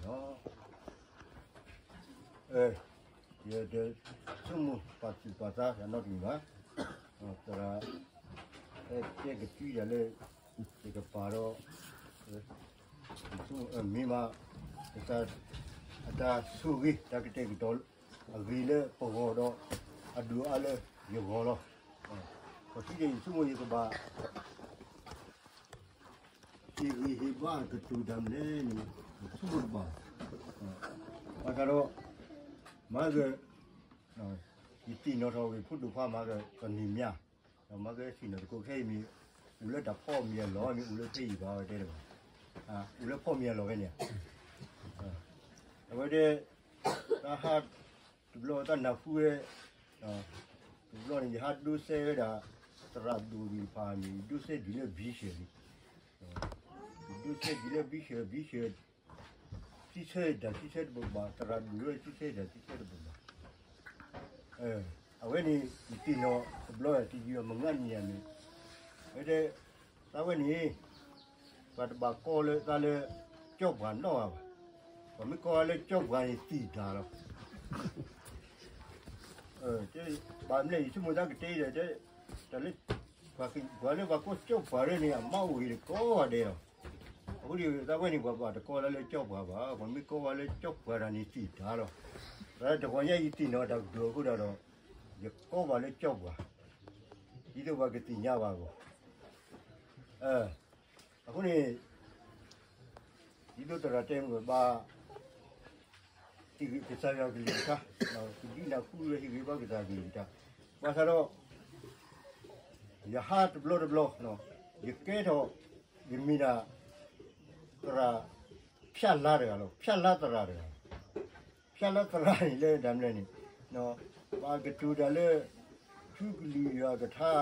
ယဆိကမိၣ်ပာ်သူၣ်ပာ်သးယနီတမံၤဘၣ်, သရၣ် ဟဲတဲကတုၤဒၣ်လၢ ယကပာ်ဒီး မ့ၢ်မး အတၢ်ဆိၣ်ဂ့ၤ တၢ်ကတဲာ်ကတီၤအဂ့ၤလၢပဂီၢ်ဒီး အဒိၣ်အါလၢယဂီၢ်လီၤ. ခီၣ်ထံးန့ၣ် ယဆိကမိၣ်ယကဘၣ် ဟ့ၣ်ဂံၢ်ဟ့ၣ်ဘါကတိၤတၢ်မနုၤလဲၣ်န့ၣ် ယဆိကမိၣ်တဘၣ်, ဘၣ်ဆၣ်ဒီး မၤက ယသ့ၣ်နီၣ်ထီၣ်ဂ့ၢ်ဖိဒိၣ်ခွါမၤက ကန့ၢ်မး, ဒီးမၤကသ့ၣ်နီၣ်တကိးခဲအံၤမ့ၢ် အိၣ်လၢတၢ်ဖီမ့ၤအလီၢ်မ့ၢ်အိၣ်လၢဖဲအံၤဘၣ်ဝဲတဲတဘၣ်, အိၣ်လၢဖီမ့ၤအလီၢ်ဖဲန့ၣ်, အဝဲတဲ တၢ်ဟးတဘျီတၢ်နၢ်ဟူဝဲ တဘျီန့ၣ် ယဟးဒိးစဲဝဲဒၣ် သရၣ်ဒိၣ်ဂံၢ်ဖးမ့ၢ် ဒိးစဲဒ်လၢဘံၣ်ဆၢၣ်န့ၣ်, ဒိးစဲဒ်လၢဘံၣ်ဆၢၣ် ဘံၣ်ဆၢၣ် စံးဆၢတၢ်စံးဆၢတဘၣ်ဘၣ် သရၣ်ဒိၣ်ဝဲစံးဆၢတၢ်စံးဆၢတဘၣ်ဘၣ်, အဝဲန့ၣ် ယသ့ၣ်နီၣ်တဘျီတယံာ်မုၢ်မနုၤန့ၣ်, အဝဲတဲ သးဝဲန့ၣ် ပှၤတဘၣ်ကိးလၢသးလၢ ကၠီပှၤနီတဂၤဘၣ်, ပှၤမ့ၢ်ကိးဝဲလၢကၠီပှၤန့ၣ်သံတၢ်လီၤ. ဘၣ်မနုၤလဲၣ် ယဆိကမိၣ်သးကတဲဒီး တၢ်လၢ ပှၤလၢပှၤကိးကၠီပှၤလၢန့ၣ် အမါအိၣ်ဂ့ၤတကိးဂၤဒဲးလီၤ. အဃိဒီး သးဝဲန့ၣ် ပှၤဘၣ်တကိးလၢကၠီပှၤဘၣ်, ပှၤမ့ၢ်ကိးဝဲလၢကၠီပှၤတၢ်န့ၣ်သံတၢ်လီၤ. တၢ်တဂီၤညါယသ့ၣ်နီၣ်တၢ်ကတိၤအဃိဒီး ယကိးဘၣ်လၢကၠီပှၤ ဒ်သိးပှၤကသ့ၣ်ညါဘၣ်အဂီၢ်, အဃိန့ၣ် ဒ်သိးသရၣ်တဲမုၢ်ဘၣ် ဟ့ၣ်ဂံၢ်ကစၢ်ယွၤကလုၢ်ကထါ, ကဒုးနၢ်ဟူဝဲဟ့ၣ်ဂံၢ်ဘါကစၢ်ကလုၢ်ကထါ, ဘၣ်ဆၣ်ဒီး ယဟးတဘျီတဘျီ, ယကဲထီၣ် ယမ့ၢ်ဒၣ် သရၣ် ဖၠၣ်လါတဂၤလီၤ, ဖၠၣ်လါသရၣ်တဂၤ, ဖၠၣ်လါသရၣ်န့ၣ်လၢတၢ်မနုၤလဲၣ်န့ၣ်, ဘၣ်ကတိၤတၢ်လၢ ထူကလုၢ်ယွၤကထါ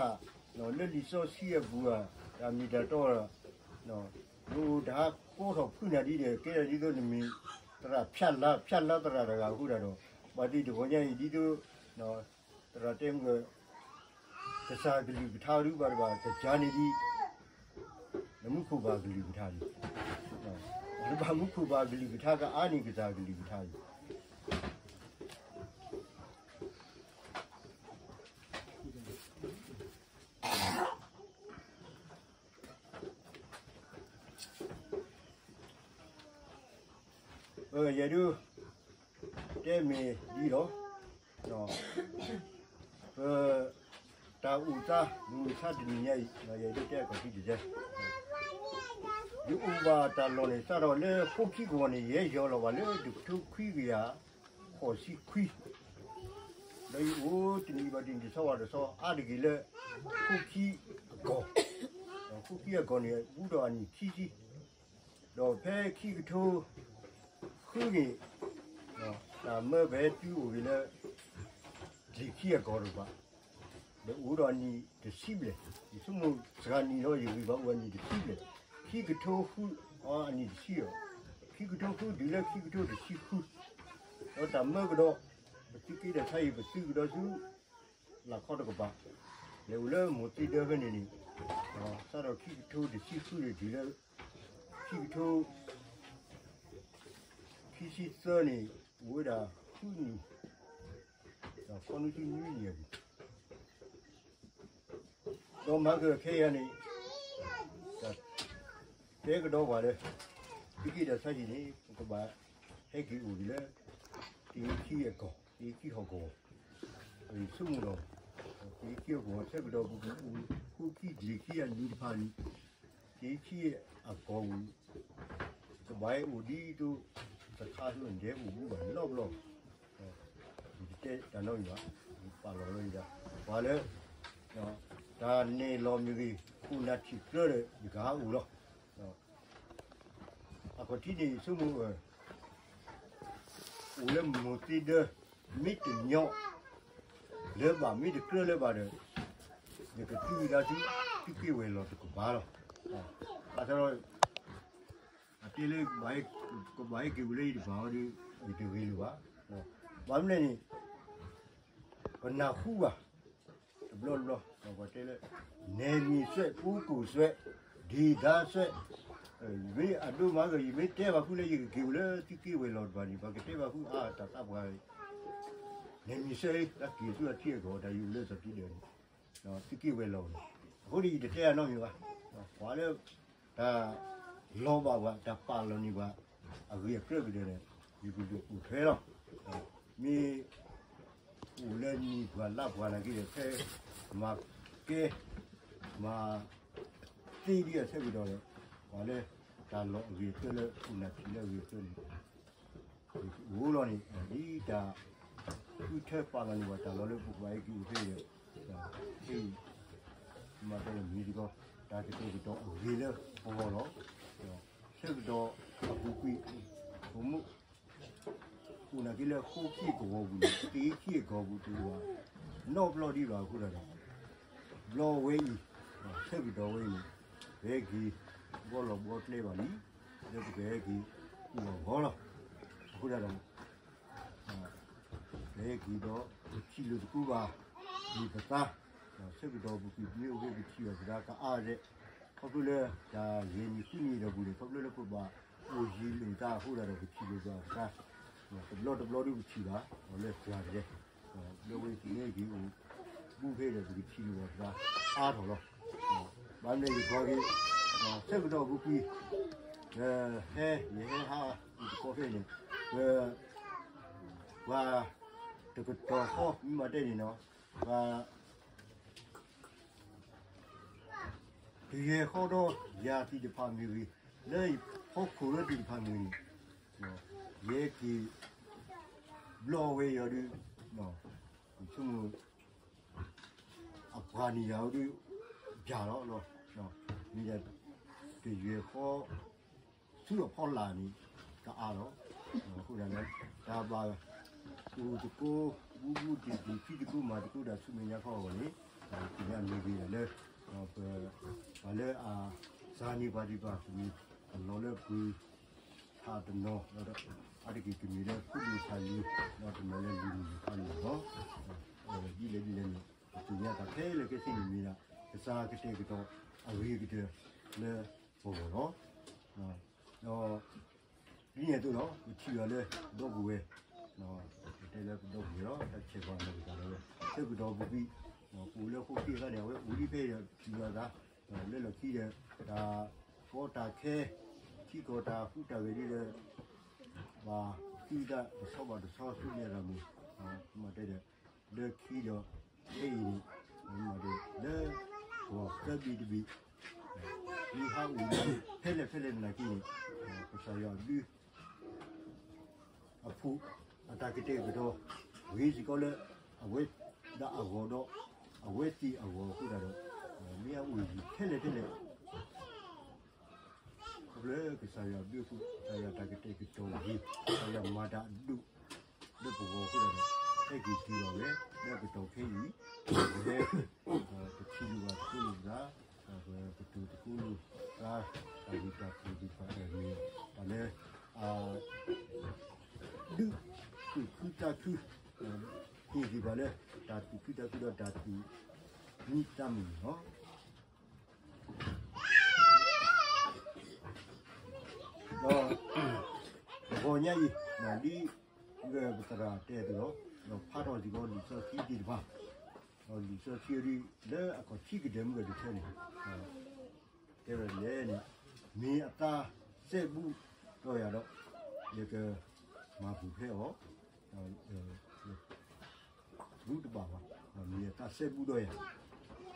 လၢလံာ်စီဆှံအပူၤဧါ, တၢ်မ့ၢ်တၢ်တီ, နအိၣ်တဟးကိးထီၣ်ဖုးနၤဒ်ဒီး ကဲထီၣ်ဒ်သိးနမ့ၢ် သရၣ်ဖၠၣ်လါ, ဖၠၣ်လါသရၣ်တဂၤအဃိဒီး, ဘၣ်သ့ၣ်တဂီၤညါအံၤဒ်သိး သရၣ်တဲမုၢ် ကစၢ်ကလုၢ်ကထါဒုးဘၣ်တဘၣ် ကစၢ်န့ၣ်ဒ် နမူခိၣ်ဘၣ်ကလုၢ်ကထါလံ, နဘၣ်မူခိၣ်ဘၣ်ကလုၢ်ကထါကအါန့ၢ်ကစၢ်ကလုၢ်ကထါလံ. ယဲဒၣ် တဲမ့ၢ်ဒ်လီၤ, ပ တၢ်အိၣ်သးမုၢ်မဆါတနံၤညါအံၤ ယဲဒၣ်တဲအခီၣ်ထံးတစဲး, ယအိၣ်ဘၣ်တၢ်လီၢ်န့ၣ် စးထီၣ်လၢဃိခံကဝီၤန့ၣ် ယဟဲယီၤလီၤဘၣ်လၢတကထိခွံကယၤဃိးဆံခွံ, ဒီးယအိၣ်တနံၤဘၣ်တနံၤတဆီဘၣ်တဆီ အါတက့ၢ်လၢ ဃိခံအကီၢ်, ဃိခံအကီၢ်န့ၣ် ဘူးဒီးအနံၣ်ခံဆံ ဒီးဖဲခံကထိဃုန့ၣ် တၢ်မၢပဟဲတုၤအိၣ်ဂ့ၤလၢ တလ့ၤခံအကီၢ်တကပၤ, ဒီးအိၣ်ဒီးအနံၣ်တဆံဘျဲၣ်, ယဆိကမိၣ်စှၤနံၣ်လီၤ ယဂံၢ်ဘၣ်အိၣ်အနံၣ်တဆံဘျဲၣ်, ခံကထိဃု အနံၣ်တဆံအီၤ, ခံကထိဃုတုၤလၢခံကထိတဆံဃု, ဒီးတၢ်မၢကဒီး ပသုးက့တၢ်ဆါအံၤ ပသုးကဒီးဆူ လၢခီတကပၤ, လဲၤအိၣ်လၢမိၢ်သ့ဒၢဖဲန့ၣ်န့ၣ်, စးထီၣ်ခံကထိတဆံဃုန့ၣ်တုၤလၢ ခံကထိ ခံဆံသၢန့ၣ် အိၣ်ဝဲဒၣ်ဃုနံၣ်, ဒီးခီနွံဆံနွံနံၣ်အပူၤ, ဒီးမၤကခဲအံၤန့ၣ် တဲကဒီးပှၤလၢ သုးက့တၢ်ဆါဟံၣ်န့ၣ် ပကဘၣ်ဟဲက့ၤအိၣ်ဒ်လၢ တလ့ၤခံအကီၢ်, တလ့ၤခံဟီၣ်ကဝီၤ, ယဆိကမိၣ်ဒီး တလ့ၤခံဟီၣ်ကဝီၤဆၢကတီၢ် ပကအိၣ် ဃိခံတလ့ၤခံအနံၣ်တဖၣ်န့ၣ် တလ့ၤခံအကီၢ်ပူၤ ကဘၣ်ဟဲအိၣ်ဒ်သိး တခါဆိန့ၣ် တဟဲအိၣ်ဘူးဘၣ်နီတဘျီ, ယတတဲတၢ်နီတမံၤဘၣ်, ယပာ်လီၤလီၤယၤ, ပှၤလၢ တၢ်နဲၣ်လီၤမ့ၢ်ဂ့ၤ ခိၣ်နၢ်ထံၣ်ကျၢဒီး ယကဟးအိၣ်လီၤ. အခီၣ်ထံးန့ၣ် ယဆိကမိၣ် အိၣ်လၢမိၢ်သ့ဒၢ မ့ၢ်တညီလၢၤဘၣ် မ့ၢ်တကြၢးလၢၤဘၣ်ဒီး ယကသုးကဒါဆူ သုးက့ဝဲၤလီၢ်တကပၤလီၤ. ဘၣ်ဆၣ်ဒီး အတဲလၢ ကဘၣ်ဟဲက့ၤအိၣ်လၢယတပၤအီၤဒီး ယတဂ့ၤလိာ်ဘၣ်. ဘၣ်မနုၤလဲၣ်န့ၣ် ပနၢ်ဟူဘၣ် တဘျီတဘျီ ပှၤတဲလၢ နယ်မြေစွဲ ကိုးကွယ်စွဲ ဒေသစွဲ မ့ၢ်အဒိၣ်မးက ယမ့ၢ်တဲဘၣ်ဃုာ်လၢယကက့ၤအိၣ်လၢသုးက့ဝဲၤလီၢ်တဖၣ်န့ၣ် ပှၤကတဲဘၣ်ဃုာ်အါ တၢ်သးပှၢ် နမံၤဆၢအံၤ တၢ်က့ၤသုအထံအကီၢ် တၢ်ယအိၣ်လၢစီၤကံဒၢန့ၣ် သုးက့ဝဲၤလီၢ်န့ၣ် အဃိန့ၣ် ယတတဲအနီတမံၤဘၣ်. ပှၤလၢ တၢ်လီၤဘၣ်ပှၤ တၢ်ပာ်လီၤန့ၢ်ပှၤ အဂ့ၢ်အကျိၤကဒၢန့ၣ် ယကဒုးအိၣ်ထွဲလီၤ. မ့ၢ် အိၣ်လၢနံၣ်ပှၤလါပှၤနာ်က့ဒီး ဖဲမၤကဲ မၤသ့ဒ်အဆၢကတီၢ်ဒီး ပှၤလၢ တၢ်လီၢ်အဂ့ၢ်အကျိၤလၢ ခိၣ်နၢ်ထံလၢအဂ့ၢ်အကျိၤန့ၣ် အိၣ်လီၤန့ၣ် ဒ်တၢ်ဃုထၢပာ်လီၤန့ၢ်ပှၤတၢ်လီၢ်လၢပကဘၣ်ဟဲက့ၤအိၣ်ဖဲအံၤဒီး ဖဲအံၤ မၤတၢ်လၢမ့ၢ်တကီ တၢ်ကတဲာ်ကတီၤအဂ့ၢ်လၢပဂီၢ်လီၤ. ဆၢကတီၢ်အပူၤကွံာ် ပမ့ၢ် အိၣ်နာ်က့လၢဃိခံကဝီၤပူၤန့ၣ် က့ခံကဝီၤပူၤတအိၣ်ဘၣ် နီတဘျီဒံးဘၣ်အဃိဒီး ဘျီဝဲအံၤ ဆၢကတီၢ်ဝဲအံၤန့ၣ် ပဟဲက့ၤ ဘှီလီၤဘှီကျဲဘၣ်လံ လၢပကဟဲက့ၤ အိၣ်ဘၣ်ဂီၢ်လီၤ. အဃိသတးဒီး ပဟဲက့ၤဒီး ပထံၣ်လိာ်သကိးဘၣ် မ့ၢ်ပသး ဆၢကတီၢ်ပူၤကွံာ် ပမ့ၢ်အိၣ်ဖဲပထံၣ်ဘၣ်ပသးကအါဒဲး ခီဖျိလၢတၢ်ဂ့ၤမံၤဃုမံၤဒီးပူၤန့ၣ် ခီဖျိလၢပဘၣ်အိၣ်ယံၤလိာ်သးအဃိသတးဒီး ပထံၣ်လိာ်ဘၣ်ပသး တဘျီတဘျီဒုပထံၣ်ဘၣ် လၢပှၤတဒဲး လၢဝဲသ့ၣ်န့ၣ်က့ၤအိၣ် ဘူးဖဲဒီးပကထံၣ်လိာ်ဘၣ်ပသးအါထီၣ်လီၤ. ဘၣ်မနုၤယကွၢ်က့ၤ ဆၢကတီၢ်ပူၤကွံာ် ဟဲ ယဟဲဟးအိၣ်တခီဖဲန့ၣ် ပ ပှၤတကတီၢ်ဃီ မ့ၢ်မၤတဲန့ၣ်နီၤ ပှၤ ကယဲၢ်ဃီဒီးယၤသ့ၣ်တဖၣ်မ့ၢ်ဂ့ၤ, လၢယဖီခိၣ်လၢသ့ၣ်တဖၣ်မ့ၢ်ဂ့ၤ, ယဟဲက့ၤ ဘျီဝဲအံၤဒုး ယဆိကမိၣ် အပှၤန့ၣ်ယၤဒုး ယၤလီၤ, မ့ၢ်ဒၣ် ကယဲၢ်ဃီ ဆူအဖီလာ်န့ၣ် ကအါလီၤ. အဃိသတးလၢ တၢ်ဘၣ်အိၣ်သကိး ဘူးဘူးတံၢ်တံၢ် ဖံးသကိးမၤသကိးတၢ်ဆူမဲာ်ညါခီအဂီၢ်န့ၣ် သ့ၣ်ညါမ့ၢ်ဂ့ၤဒၣ်လၢ ပ ပှၤလၢအစၢ်န့ၢ်ပှၤဒံးဘၣ် ကမ့ၢ်အလီၤလၢပှ့ၤထးတနီၤ, အါတက့ၢ်ကမ့ၢ်လၢဖိဒိၣ်ဆၣ်လံၤ ဒီးတနီၤလၢလံၤမုၣ်ခါန့ၣ်လီၤ. ဒ်လဲၣ်ဒ်လဲၣ်န့ၣ် ပသ့ၣ်ညါတၢ်ခဲလၢာ်ခဲဆ့န့ၣ်မ့ၢ်ဒၣ် ကစၢ်ကတဲာ်ကတီၤအဂ့ၤကတၢၢ်လၢပဂီၢ်လီၤ. ဒီး ဒ်န့ၣ်အသိးလီၤ ပထံၣ်ဘၣ်လၢဒီပုၢ်ဝဲၢ်, ပတဲလၢပဒီပုၢ်ဝဲၢ်လီၤ တၢ်ဆဲးပှၤနီၢ်ကစၢ်ဒၣ်ဝဲ ဆၢကတီၢ်ပူၤကွံာ် ပအိၣ်လၢဃိးက့ၢ်အခါန့ၣ် အဝဲအိၣ်လံဖဲအံၤဒီး ထံၣ်လိာ်သး လၢလီၢ်ခံဒီး တၢ်ကီတၢ်ခဲ ထံကီၢ်တၢ်ဃူတၢ်ဂဲၤဒ်ဒီး ဘၣ်သံသးတဆီဘၣ်တဆီဆူမဲာ်ရၤမုၢ် မ့ၢ်တဲဒီး လၢခံဒီး ခဲအံၤန့ၣ် မ့ၢ်တဲ လၢ ကီၢ်သၢဘ့ၣ်တဘ့ၣ် မ့ၢ်ဟးအိၣ် ဖဲလဲၣ်ဖဲလဲၣ်နာ်က့န့ၣ် ကစၢ်ယွၤအဘျုး အဖှိၣ် အတၢ်ကတဲာ်ကတီၤ ဂ့ၤစ့ၢ်ကီးလၢ အဝဲဒၣ်အဂီၢ်ဒီး အဝဲသ့ၣ်အဂီၢ်အဃိသတးဒီး မ့ၢ်အအိၣ်ယံၤထဲလဲၣ်ထဲလဲၣ် ခီဖျိကစၢ်ယွၤအဘျုးအဖှိၣ် ကစၢ်ယွၤတၢ်ကတဲာ်ကတီၤဂ့ၤ ကစၢ်ယွၤမၤတၢ်အဒိၣ် လၢပဂီၢ်အဃိသတးဒီး ဟဲက့ၤတုၤဘၣ်ဝဲ လၢကတီၢ်ခဲအံၤ ပဟဲ ပထံၣ်လိာ်ဘၣ်သကိးလိာ်သး ပကတိၤသကိးလိာ်သး တၢ်ဂ့ၢ်တၢ်ကျိၤသ့ၣ်တဖၣ်အံၤန့ၣ် တၢ်လၢ ဒုးသူၣ်ခုသးခု ဟ့ၣ်ဂံၢ်ဘါလၢ တၢ်သူၣ်ခုသးခုဒီးတၢ်သူၣ်မံသးမုာ်န့ၣ်လီၤ. ဒီး တဂီၤညါအံၤ ဒ်ပသရၣ်တဲအသိးလီၤ. ဒီးဖးထီၣ်စ့ၢ်ကီးလံာ်စီဆှံသ့ၣ်တဖၣ် ဒီးလံာ်စီဆှံအံၤ လၢအခီၣ်ထံးကတၢၢ်မုၢ်ကတၢၢ်န့ၣ် တဲဝဲဒ်လဲၣ်န့ၣ် မ့ၢ်အသးစဲဘူးဒီးယၤဒီး ယကမၤပူၤဖျဲးအီၤ ဘူးတဘၣ်ဘၣ်, မ့ၢ်အသးစဲဘူးဒီးယၤ,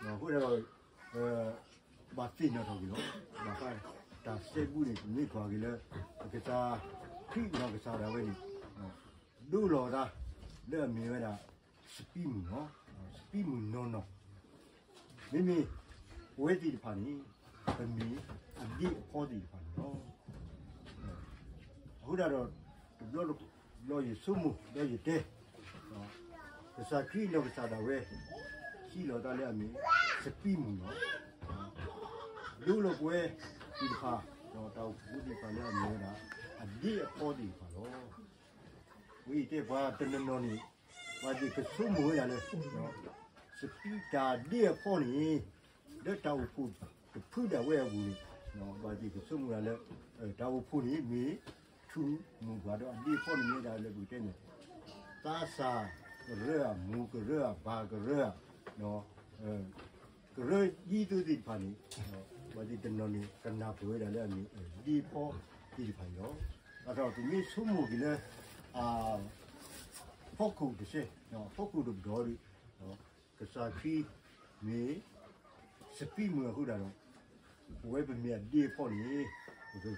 အဃိဒီး ဘၣ်သ့ၣ်နီၣ်ထီၣ်က့ၤလီၤ. ဘၣ်ဃးတၢ်စဲဘူးန့ၣ် ပမ့ၢ်ကွၢ်က့ၤလၢ ပကစၢ်ခရံာ်နီၢ်ကစၢ်ဒၣ်ဝဲန့ၣ် ဒိလီၤအသး လၢအမ့ၢ်ဝဲဒၣ် စပံးမုၢ်နီၢ်, စပံးမုၢ်နီၢ်နီၢ်, မ့မ့ၢ် ပဝဲသ့ၣ်တဖၣ်န့ၣ် ပမ့ၢ်အဒ့အဖီသ့ၣ်တဖၣ်န့ၣ်လီၤ. အဃိသတးဒီး တဘျီတဘျီယဆိကမိၣ် ဒီးယတဲ ကစၢ်ခရံာ်နီၢ်ကစၢ်ဒၣ်ဝဲ စံးလီၤသးလၢအမ့ၢ် စပံးမုၢ်နီၢ်, ဒိလီၤပဝဲသ့ၣ်တဖၣ် ဒီးတၢ်အိၣ်ဖှိၣ်ဖိသ့ၣ်တဖၣ်လၢအမ့ၢ်ဝဲဒၣ် အဒ့အဖီသ့ၣ်တဖၣ်လီၤ. ဝဲအံၤတဲပှၤတနီၤနီၤန့ၣ် ပှၤသ့ၣ်ကဆိကမိၣ်ဝဲဒၣ်လၢ စပံးတၢ်ဒ့အဖီန့ၣ် လၢတၢ်အိၣ်ဖှိၣ်တဖုဒၣ်ဝဲအပူၤန့ၣ် ဘၣ်သ့ၣ်ကဆိကမိၣ်ဒၣ်လၢ တၢ်အိၣ်ဖှိၣ်န့ၣ်မ့ၢ် ထူၣ်မိၢ်ပှၢ်ဒီးအဒ့အဖီန့ၣ်မ့ၢ်ဒၣ်လၢပကတဲန့ၣ် သးစၢ်ကရၢဧါ မိၢ်ကရၢဧါ ပၢ်ကရၢဧါ ကရၢဒ်သိးသ့ၣ်တဖၣ်န့ၣ် ဘၣ်သ့ၣ်တနီၤန့ၣ် ကနၢ်ပၢၢ်ဝဲဒၣ်လၢအမ့ၢ်ဒ့အဖီသ့ၣ်တဖၣ်န့ၣ်လီၤ. အဃိဒီးပမ့ၢ်ဆိကမိၣ်က့ၤလၢ အဖီခိၣ်တစဲး အဖီခိၣ်တဘျီဒီး ကစၢ်ခရံာ်မ့ၢ် စပံးမုၢ်အဃိဒၣ်ဒီး ပဝဲပမ့ၢ်အဒ့အဖီန့ၣ် ပက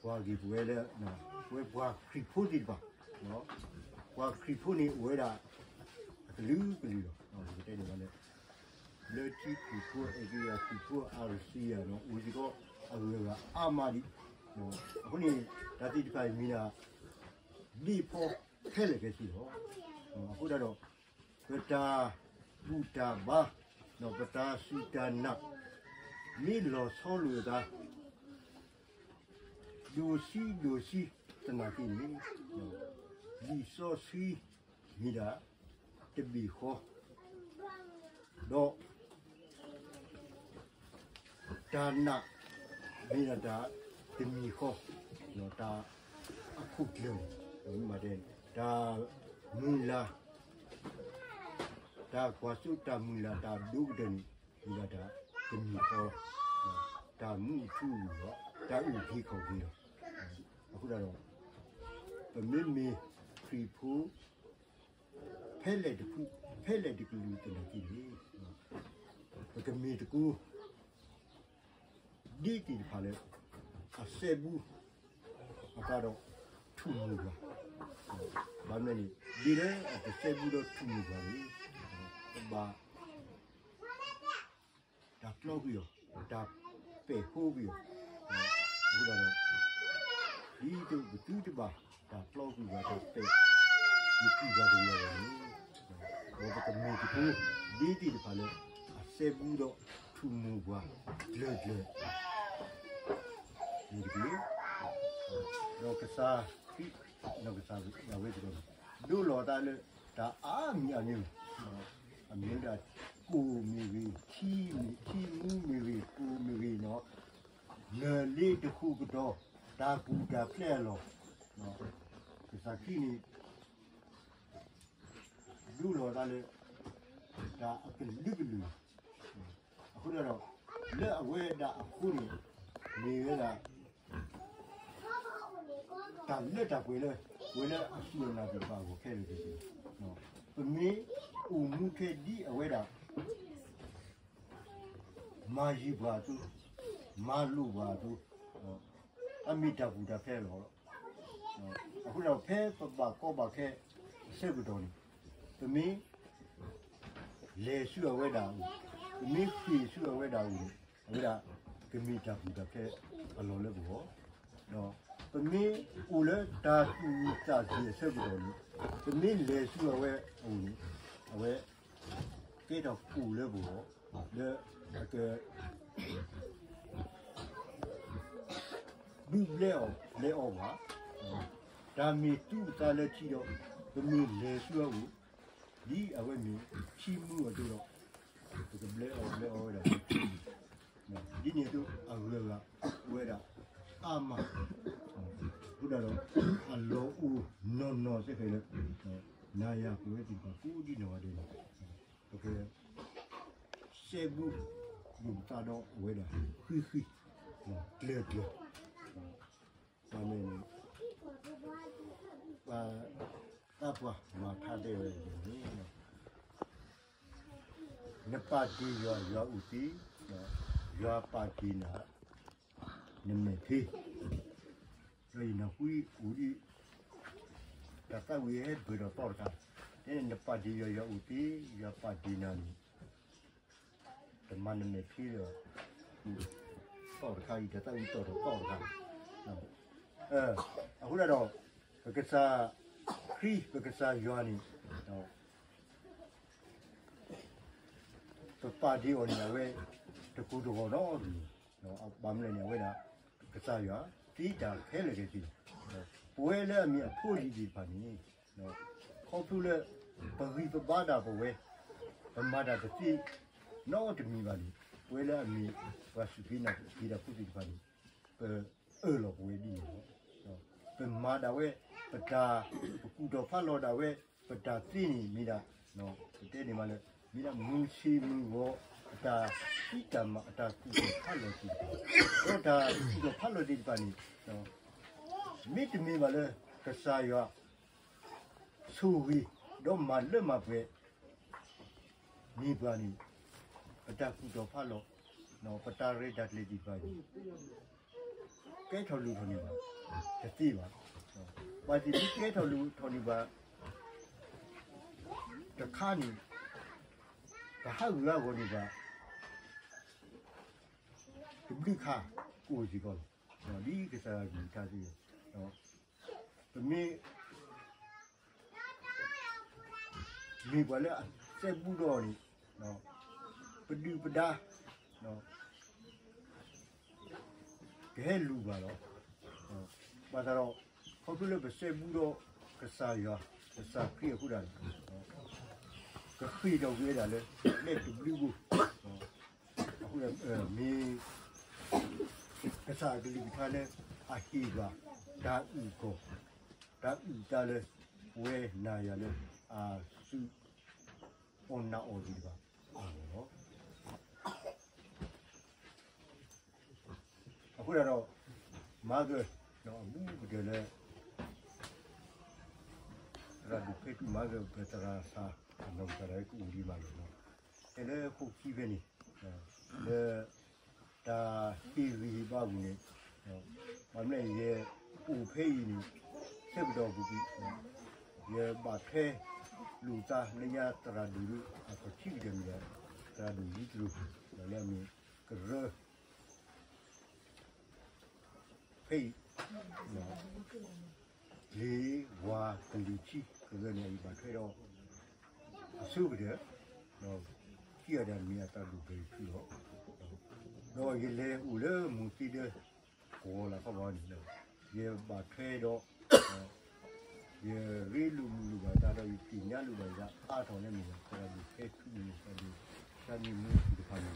ကွၢ်က့ၤပဝဲလၢ ပဝဲပှၤခရံာ်ဖိသ့ၣ်တဖၣ် ပှၤခရံာ်ဖိန့ၣ်အိၣ်ဝဲဒၣ် အကလုာ်ကလုာ်လီၤ. ပကတဲန့ၣ်လၢ လၢထံခရံာ်ဖိ အဲၣ်ကယၤခရံာ်ဖိ အရစံယၤ အိၣ်စ့ၢ်ကီးအဂုၤအဂၤအါမးဒံး. အဃိန့ၣ် တၢ်သ့ၣ်တဖၣ်အံၤမ့ၢ်ဒၣ် ဒ့အဖီခဲလၢာ်ခဲဆ့လီၤ. အဃိဒၣ်ဒီး ပတၢ်ဘူၣ်တၢ်ဘါ ဒီးပတၢ်စူၢ်တၢ်နာ် မ့ၢ်လီၤဆီလိာ်အသး ဒိၣ်ဆံးဒိၣ်ဆံးသနာ်က့န့ၣ် လံာ်စီဆှံမ့ၢ်ဒၣ် တဘ့ၣ်ဃီ ဒီး တၢ်နာ် မ့ၢ်ဒၣ်တၢ်တမံၤဃီ တၢ်အခိၣ်ကျၢၢ်န့ၣ် မ့ၢ်တဲ တၢ်မုၢ်လၢ် တၢ်ကွၢ်စိတၢ်မုၢ်လၢ်တၢ်ဒိၣ်ကတၢၢ်န့ၣ် မ့ၢ်ဒၣ်တၢ်တမံၤဃီ တၢ်မူအထူအယိာ် တၢ်အုၣ်က့ၤခီၣ်က့ၤလီၤ. အဃိဒၣ်ဒီး ပမ့မ့ၢ်ခရံာ်ဖိ ဖဲလဲၣ်တဖု ဖဲလဲၣ်တကလုာ်သနာ်က့န့ၣ် ပကမ့ၢ်တကိး ဒ်သ့ၣ်တဖၣ်လၢ အစဲဘူး အဃိဒီး ထူၣ်မုၢ်ပှၢ် ဘၣ်မနုၤန့ၣ် ဒ်လၢအကစဲဘူးဒီးထူၣ်မုၢ်ပှၢ်န့ၣ် ပဘၣ် တၢ်ပျီကွံာ်အီၤ တၢ်ပဲာ်ဃိကွံာ်အီၤ အဃိဒီး ဒ်သိးပသုတဘၣ်တၢ်ပျီကွံာ်ဘၣ်တၢ်ပဲာ် ပကွံာ်ဘၣ်တဂ့ၤအဂီၢ်န့ၣ် ဒီးပကမ့ၢ်တကိး ဒ်သ့ၣ်တဖၣ်လၢ အစဲဘူးဒီးထူၣ်မုၢ်ပှၢ် ကျၢၤကျၢၤ န့ၣ်တက့ၢ်. ဒီးကစၢ်ခရံာ် ဒီးကစၢ်ဒၣ်ဝဲစ့ၢ်ကီးန့ၣ် ဒိလီၤသးလၢ တၢ်အါမံၤအါမံၤ အမ့ၢ်ဝဲဒၣ် ကိၣ်မ့ၢ်ဂ့ၤ ထံမ့ၢ် ထံမူမ့ၢ်ဂ့ၤ ကိၣ်မ့ၢ်ဂ့ၤန့ၣ် နၢၤလ့တဃိးကတီၤ တၢ်ကူၣ်တၢ်ဖျဲးအလီၢ် ကစၢ်ခရံာ်န့ၣ် ဒိလီၤသးလၢ တၢ်အကလုာ်ကလုာ် အဃိဒီး လၢအဝဲဒၣ်အဃိန့ၣ် မ့ၢ်ဝဲဒၣ် တၢ်လၢတၢ်ပှဲၤလၢ ပဝဲလၢအစူၢ်အနာ်သ့ၣ်တဖၣ်အဂီၢ်ခဲလၢာ်ခဲဆ့လီၤ. ပမ့ၢ်အိၣ်မူခဲဒ်အဝဲဒၣ် မၤယံၤပှၤအသိး, မၤလိာ်ပှၤအသိး, အမ့ၢ်တၢ်ကူၣ်တၢ်ဖျဲးလီၤ. အဃိဒီး ဖဲပဘၣ်ကီဘၣ်ခဲအဆၢကတီၢ်န့ၣ် ပမ့ၢ် လဲၤဆူအဝဲဒၣ်အအိၣ်, ပမ့ၢ်ဃ့ၢ်ဆူအဝဲဒၣ်အအိၣ်န့ၣ် အဝဲဒၣ်ကမ့ၢ်တၢ်ကူၣ်တၢ်ဖျဲးအလီၢ်လၢပဂီၢ်, ပမ့ၢ်အိၣ်လၢတၢ်သူၣ်ဝံၣ်သးစၢ်အဆၢကတီၢ်န့ၣ် ပမ့ၢ်လဲၤဆူအဝဲအအိၣ်န့ၣ် အဝဲ ကဲထီၣ်ကိၣ်လၢပဂီၢ် လၢအက ဒုးဘျဲအီၣ်ဘျဲအီဘၣ်, တၢ်မ့ၢ်သူအသးလၢထံဒီး ပမ့ၢ်လဲၤဆူအအိၣ် ဒ်အဝဲမ့ၢ်ထံမူအသိးဒီး ပကဘျဲအီၣ်ဘျဲအီဝဲဒၣ် ဒ်န့ၣ်အသိး အဂုၤအဂၤအိၣ်ဝဲဒၣ်အါမး, အဃိဒီး အလီၢ်အိၣ်နီၢ်နီၢ်စ့ၢ်ကီးလၢ နၤယၤပဝဲသ့ၣ်တဖၣ်ကိးဒ်နီၢ်ဂၤဒဲးန့ၣ် ပက စဲဘူးလိာ်ပသးဒီးအဝဲဒၣ် ဃံဃံ ကျၢၤကျၢၤ, န့ၣ် ပှၤသးပှၢ်မၤထါတဲဝဲန့ၣ် နပာ်တ့ၢ်ယွၤ ယွၤအိၣ်တ့ၢ်, ယွၤပာ်တ့ၢ်နၤ နမဲာ်ဖံ, ဒီးယနၢ်ဟူအိၣ်ဒံး တၢ်သးဝံၣ်ဟဲဘၢၣ်ဒီးသီတခါ, တဲနပာ်တ့ၢ်ယွၤ ယွၤအိၣ်တ့ၢ် ယွၤပာ်တ့ၢ်နၤန့ၣ် တမၤနမဲာ်ဖံဒီး သီတခါအံၤ တၢ်သးဝံၣ်တီၢ်ဒီးသီတခါ, အဃိဒၣ်ဒီး ပကစၢ်ခရံာ် ပကစၢ်ယွၤန့ၣ် ပပာ်တ့ၢ်အီၤန့ၣ် အဝဲ တကိၢ်တဂီၤနီတမံၤ, ဘၣ်မနုၤလဲၣ်န့ၣ် အဝဲဒၣ် ကစၢ်ယွၤ သ့တၢ်ခဲလၢာ်ခဲဆ့လီၤ. ပဝဲလၢအမ့ၢ်အဖိအလံၤသ့ၣ်တဖၣ်န့ၣ် ခီဖျိလၢ ပဂံၢ်ပဘါဒၣ်ပဝဲ ပမၤတၢ်တသ့နီတမံၤဘၣ်န့ၣ် ဝဲလၢအမ့ၢ် ပှၤစူၢ်က့ၤနာ်က့ၤတၢ်ဖိသ့ၣ်တဖၣ်န့ၣ် ပအၢၣ်လီၤပဝဲဒ်န့ၣ်လီၤ. ပမၤဒၣ်ဝဲ ပတၢ် ပကူၣ်ထီၣ်ဖးလီၤဒၣ်ဝဲ ပတၢ်သ့န့ၣ်မ့ၢ်ဒၣ် ပတဲန့ၢ်မးလၢ မ့ၢ်ဒၣ်မုၢ်ဆ့ၣ်မုၢ်ဂီၤ အတၢ်ဖံးတၢ်မၤအတၢ်ကူၣ်ထီၣ်ဖးလီၤသ့ၣ်တဖၣ်, ဒီးတၢ်ကူၣ်ထီၣ်ဖးလီၤသ့ၣ်တဖၣ်န့ၣ် မ့တမ့ၢ်ဘၣ်လၢ ကစၢ်ယွၤ ဆိၣ်ဂ့ၤ ဒီးမၤလၢမၤပှဲၤ န့ၢ်ပှၤန့ၣ် ပတၢ်ကူၣ်ထီၣ်ဖးလီၤ ပတၢ်ရဲၣ်တၢ်ကျဲၤသ့ၣ်တဖၣ်န့ၣ် ကဲထီၣ်လူၤထီၣ်န့ၢ်ဘၣ် တသ့ဘၣ်. ပှၤသ့ၣ်ဒ်ကဲထီၣ်လူၤထီၣ်န့ၢ်ဘၣ် တခါန့ၣ် ပဟးဂူာ်ဟးဂီၤန့ၢ်ဘၣ် တဘျုးခါ ကအိၣ်စ့ၢ်ကီးလီၤ. ဒ်ကစၢ်ယွၤကလုၢ်ကထါသ့ၣ် ပမ့ၢ် မ့ၢ်ပှၤလၢအစဲဘူးဒီးန့ၣ် ပဒုၣ်ပဒါ ကဟဲလူၤဘၣ်လီၤ. ဘၣ်ဆၣ်ဒီး ခီဖျိလၢပစဲဘူးဒီးကစၢ်ယွၤ ကစၢ်ခရံာ်အဃိဒၣ် ကဃ့ၢ်ထီၣ်ကွံာ်ဝဲဒၣ်လၢ လၢတဘျုးဘိ အဃိ မ့ၢ် ကစၢ်အကလုၢ်ကထါလၢ အဟ့ၣ်ဘၣ် တၢ်အုၣ်ကီၢ် တၢ်အုၣ်တၢ်လၢ ပဝဲနၤယၤလၢ အစူၢ်အီၣ်နာ်အီၣ်သ့ၣ်တဖၣ် အဂီၢ်လီၤ. အဃိဒၣ်ဒီး မၤကၢၢ် အဘူးကတၢၢ်လၢ သရၣ်ဒိၣ်ဖဲထူမၤကၢၢ် ပသရၣ်သး အနီၢ်ကစၢ်ဒၣ်ဝဲကအိၣ်ဒံးမးလီၤ. တဲလၢခိၣ်ခံဖဲန့ၣ် လၢ တၢ်ဟ့ၣ်ဂံၢ်ဟ့ၣ်ဘါအပူၤန့ၣ် ဘၣ်မနုၤယဲအိၣ်ဖဲအံၤန့ၣ် ဆၢကတီၢ်ပူၤကွံာ် ယဘၣ်ထွဲလိာ်သးလၢညါသရၣ်ဒိၣ်ဒီး အခီၣ်ထံးကတၢၢ်မ့ၢ်ဒၣ် သရၣ်ဒိၣ်ယံတရူး လၢအမ့ၢ်ကရၢ ဖဲအံၤ လ့ၤဝၤကလံၤထံကရၢန့ၣ် ယဘၣ်ထွဲဒီး အဆိကတၢၢ် ခံဂၤတဂၤမ့ၢ်အသရၣ်ဒိၣ်ဘၢၣ်ဖုလီၤ. ဒီးယလဲၤအိၣ်လၢမိၢ်သ့ဒၢ ကဝီၤလၢ်ခီဘၣ်န့ၣ် ယဘၣ်ထွဲဒီး ယရ့လိာ်မုာ်လိာ်ဘၣ်ယသးဒီး ယသ့ၣ်ညါလိာ်ဘၣ်ယသးအါထီၣ်လၢမ့ၢ် သရၣ်ဒိၣ်ဖဲထူမ့ၢ်ဂ့ၤ သရၣ်ဒိၣ်တၢ်မ့ၢ်မူသ့ၣ်တဖၣ်မ့ၢ်ဂ့ၤ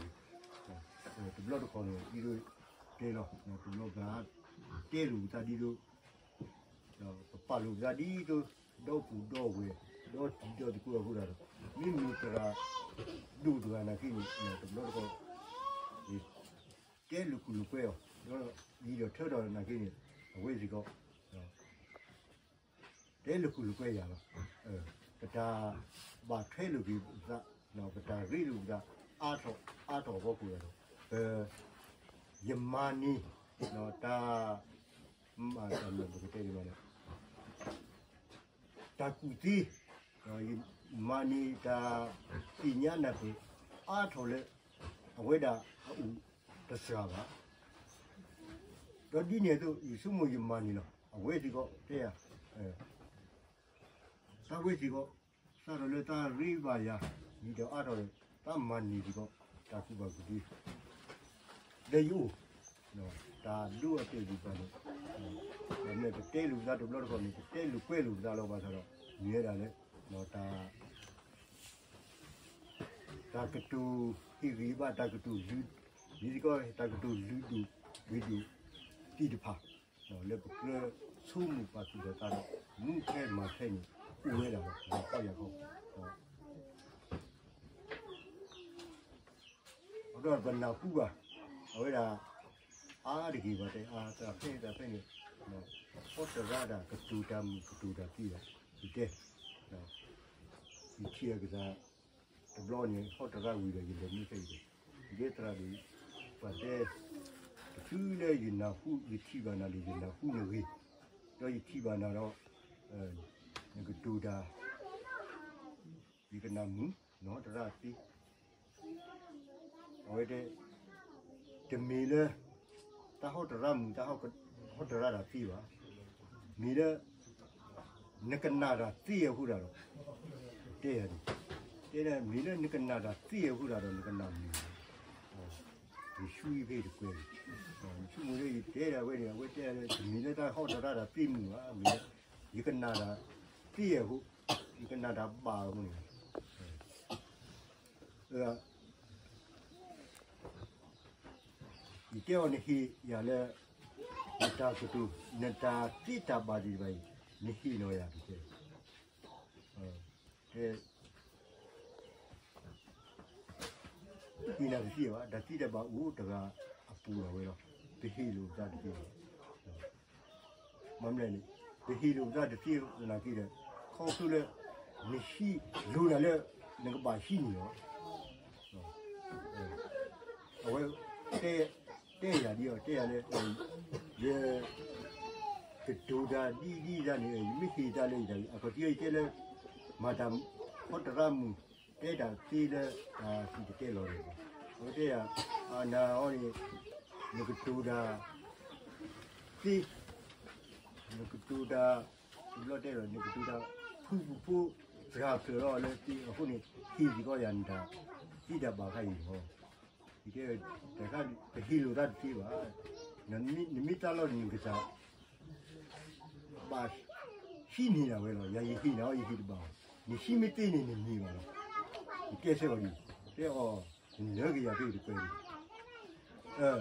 တဘျီတခီၣ်န့ၣ် ဒ်သိးတဲလီၤ တဘျီပတဲလိာ်ပသးဒ်သိး ပပာ်လိာ်ပသးဒ်သိး ဒီပုၢ်ဒီဝဲၢ် ဒီတံၤဒီသကိးအဃိဒၣ်ဒီး မ့မ့ၢ်သရၣ်ဒိၣ်တဂၤနာ်က့န့ၣ် တဘျီတခီၣ် တဲလိာ်ကူၣ်လိာ်ကွဲအီၤ ဒီးယံၤဒီးထၢထီၣ်နာ်က့န့ၣ် အဝဲစ့ၢ်ကီး တဲလိာ်ကူၣ်လိာ်ကွဲယၤလီၤ. ပတၢ်ဘၣ်ထွဲလိာ်က့ၤပသး ပတၢ်ရ့လိာ်ပသး အါထီၣ်အါထီၣ်အဖီခိၣ်ဒီး ပ ယမၤန့ၢ် တၢ် ပကတဲဒ်လဲၣ် တၢ်ကူၣ်သ့ ယမၤန့ၢ်တၢ်သ့ၣ်ညါနၢ်ပၢၢ်အါထီၣ်လၢ အဝဲဒၣ်အအိၣ်တစှၤဘၣ်. ဒီးဒ်န့ၣ်အသိး ယဆိကမိၣ်ယမၤန့ၢ်လီၤ. အဝဲစ့ၢ်ကီးတဲယၤ တၢ်ဝဲစ့ၢ်ကီး စးထီၣ်လၢတၢ်ရ့ဘၣ်ယၤ ဒ်ဒီးအါထီၣ်ဒီး တၢ်မၤန့ၢ်စ့ၢ်ကီး တၢ်ကူၣ်ဘၣ်ကူၣ်သ့ လၢယအိၣ် တၢ်ဒိအတဲာ်ဒံးပှၤန့ၣ် မ့ၢ်ပတဲလိာ်ပသးတဘျီတခီၣ်န့ၣ် ပတဲလိာ်ကွဲလိာ်ပသးလီၤ. ဘၣ်ဆၣ်ဒီး မ့ၢ်ဝဲဒၣ်လၢ တၢ် တၢ်ကတိၤဟ့ၣ်ဂံၢ်ဘါ တၢ်ကတိၤလုၢ် မ့ၢ်စ့ၢ်ကီး တၢ်ကတိၤလုၢ်ဒိၣ်ပှ့ၤဒိၣ်သ့ၣ်တဖၣ် လၢပကြၢးဆိကမိၣ်ပာ်သူၣ်ထီၣ်သးဒီး မူထွဲမၤထွဲန့ၣ် အိၣ်ဝဲဒၣ်လီၤ. ပှၤကီၢ်ယၤခီ အဃိဒီးပနၢ်ဟူဘၣ် အဝဲဒၣ် အါတက့ၢ်ဘၣ်တဲ အါတၢ်ဖဲတၢ်ဖဲန့ၣ် ဟီတရါဒၣ်ကတိၤတၢ်မုာ်ကတိၤတၢ်သ့ဘၣ် ယတဲ ယထံၣ်အကစၢ် တဘျီန့ၣ် ဟီတရါဝံၤဒီး ယလဲၤမ့ၢ်ဖဲအံၤဒီး ယတဲသရၣ်ဒိၣ် ပှၤတဲ တချုးလၢယနၢ်ဟူ ယထံၣ်ဘၣ်နၤဒီး ယနၢ်ဟူနဂ့ၤ ဒီးယထံၣ်ဘၣ်နၤဒီး နကတိၤတၢ် ယကနၣ်မုာ် နဟီတရါသ့ အဝဲတဲ တမ့ၢ်လၢ တၢ်ဟီတရါမုာ် တၢ်ဟီတရါတၢ်သ့ဘၣ်. မ့ၢ်လၢ နကနၣ်တၢ်သ့အဃိဒၣ်ဒီး တဲယၤန့ၣ် တဲဒၣ်မ့ၢ်လၢနကနၣ်တၢ်သ့အဃိဒၣ်ဒီး နကနၣ်မုာ် ယဆူဖဲတကွဲးန့ၣ် ယဆိကမိၣ်လၢယတဲဒၣ်ဝဲန့ၣ် အဝဲတဲလၢ တမ့ၢ်လၢတၢ်ဟီတရါတၢ်သ့မုာ်ဘၣ် မ့ၢ်လၢ ယကနၣ်တၢ်သ့အဃိ ယကနၣ်တၢ်ဘၣ်အဃိန့ၣ် အ ယတဲအီၤနဟ့ၣ်ယၤလၢ နတၢ်ကတိၤ နတၢ်သ့တၢ်ဘၣ်သ့ၣ်တဖၣ်အံၤ နဟ့ၣ်နီၤယၤတက့ၢ်. ဟ့ၣ်နၤတသ့ဘၣ်, တၢ်သ့တၢ်ဘၣ်အိၣ်တဂၤအပူၤလီၤဝဲလီၤ. ပဟ့ၣ်လိာ်ပသးတသ့ဘၣ်. မ့ၢ်မနုၤလဲၣ်န့ၣ် ပဟ့ၣ်လိာ်ပသးတသ့သနာ်က့ဒီး ခီဖျိလၢ နဟံးလိာ်ဒၣ်လၢ နကဘၣ်ဟံးန့ၢ်လီၤ. အဝဲ တဲယၤဒ်အံၤ တဲယၤလၢ ယ ကတိၤတၢ်ဒ်ဒ်တၢ်န့ၣ် ယမ့ၢ်ဟ့ၣ်တၢ်လၢယတၢ်ဂ့ၤ အခီၣ်ထံးယတဲလၢ မၤတၢ် ဟီတရါမုၢ် တဲတၢ်သ့လၢ တၢ်စံၣ်တဲၤတဲလီၤန့ၣ် အဝဲတဲယၤ နၤအီၤန့ၣ် နကတိၤတၢ် သ့ နကတိၤတၢ် တဘျီတဲလီၤ နကတိၤတၢ် ဖုၣ်ဖုၣ်ဖိ စှၤဖျၢၣ်လီၤလၢသ့အဃိန့ၣ် ဟ့ၣ်စ့ၢ်ကီးယၤနတၢ် သ့တၢ်ဘၣ်ခါအံၤလီၤ. ယတဲ တၢ်ခါ ပဟ့ၣ်လိာ်သးတသ့ဘၣ်. နမ့ၢ်တၢ်လီၢ်န့ၣ် နကစၢ် ဘၣ်ဟံးန့ၢ်ဒၣ်ဝဲလီၤ. ယၤယဟ့ၣ်နၤအီၤ ယဟ့ၣ်တဘၣ်အီၤ, နဟံးမ့ၢ်သ့န့ၣ် နန့ၢ်ဘၣ်လီၤ. ယတဲဆၢအီၤဒ် တဲအီၤ နလၢကယၤဖဲတကွဲးန့ၣ်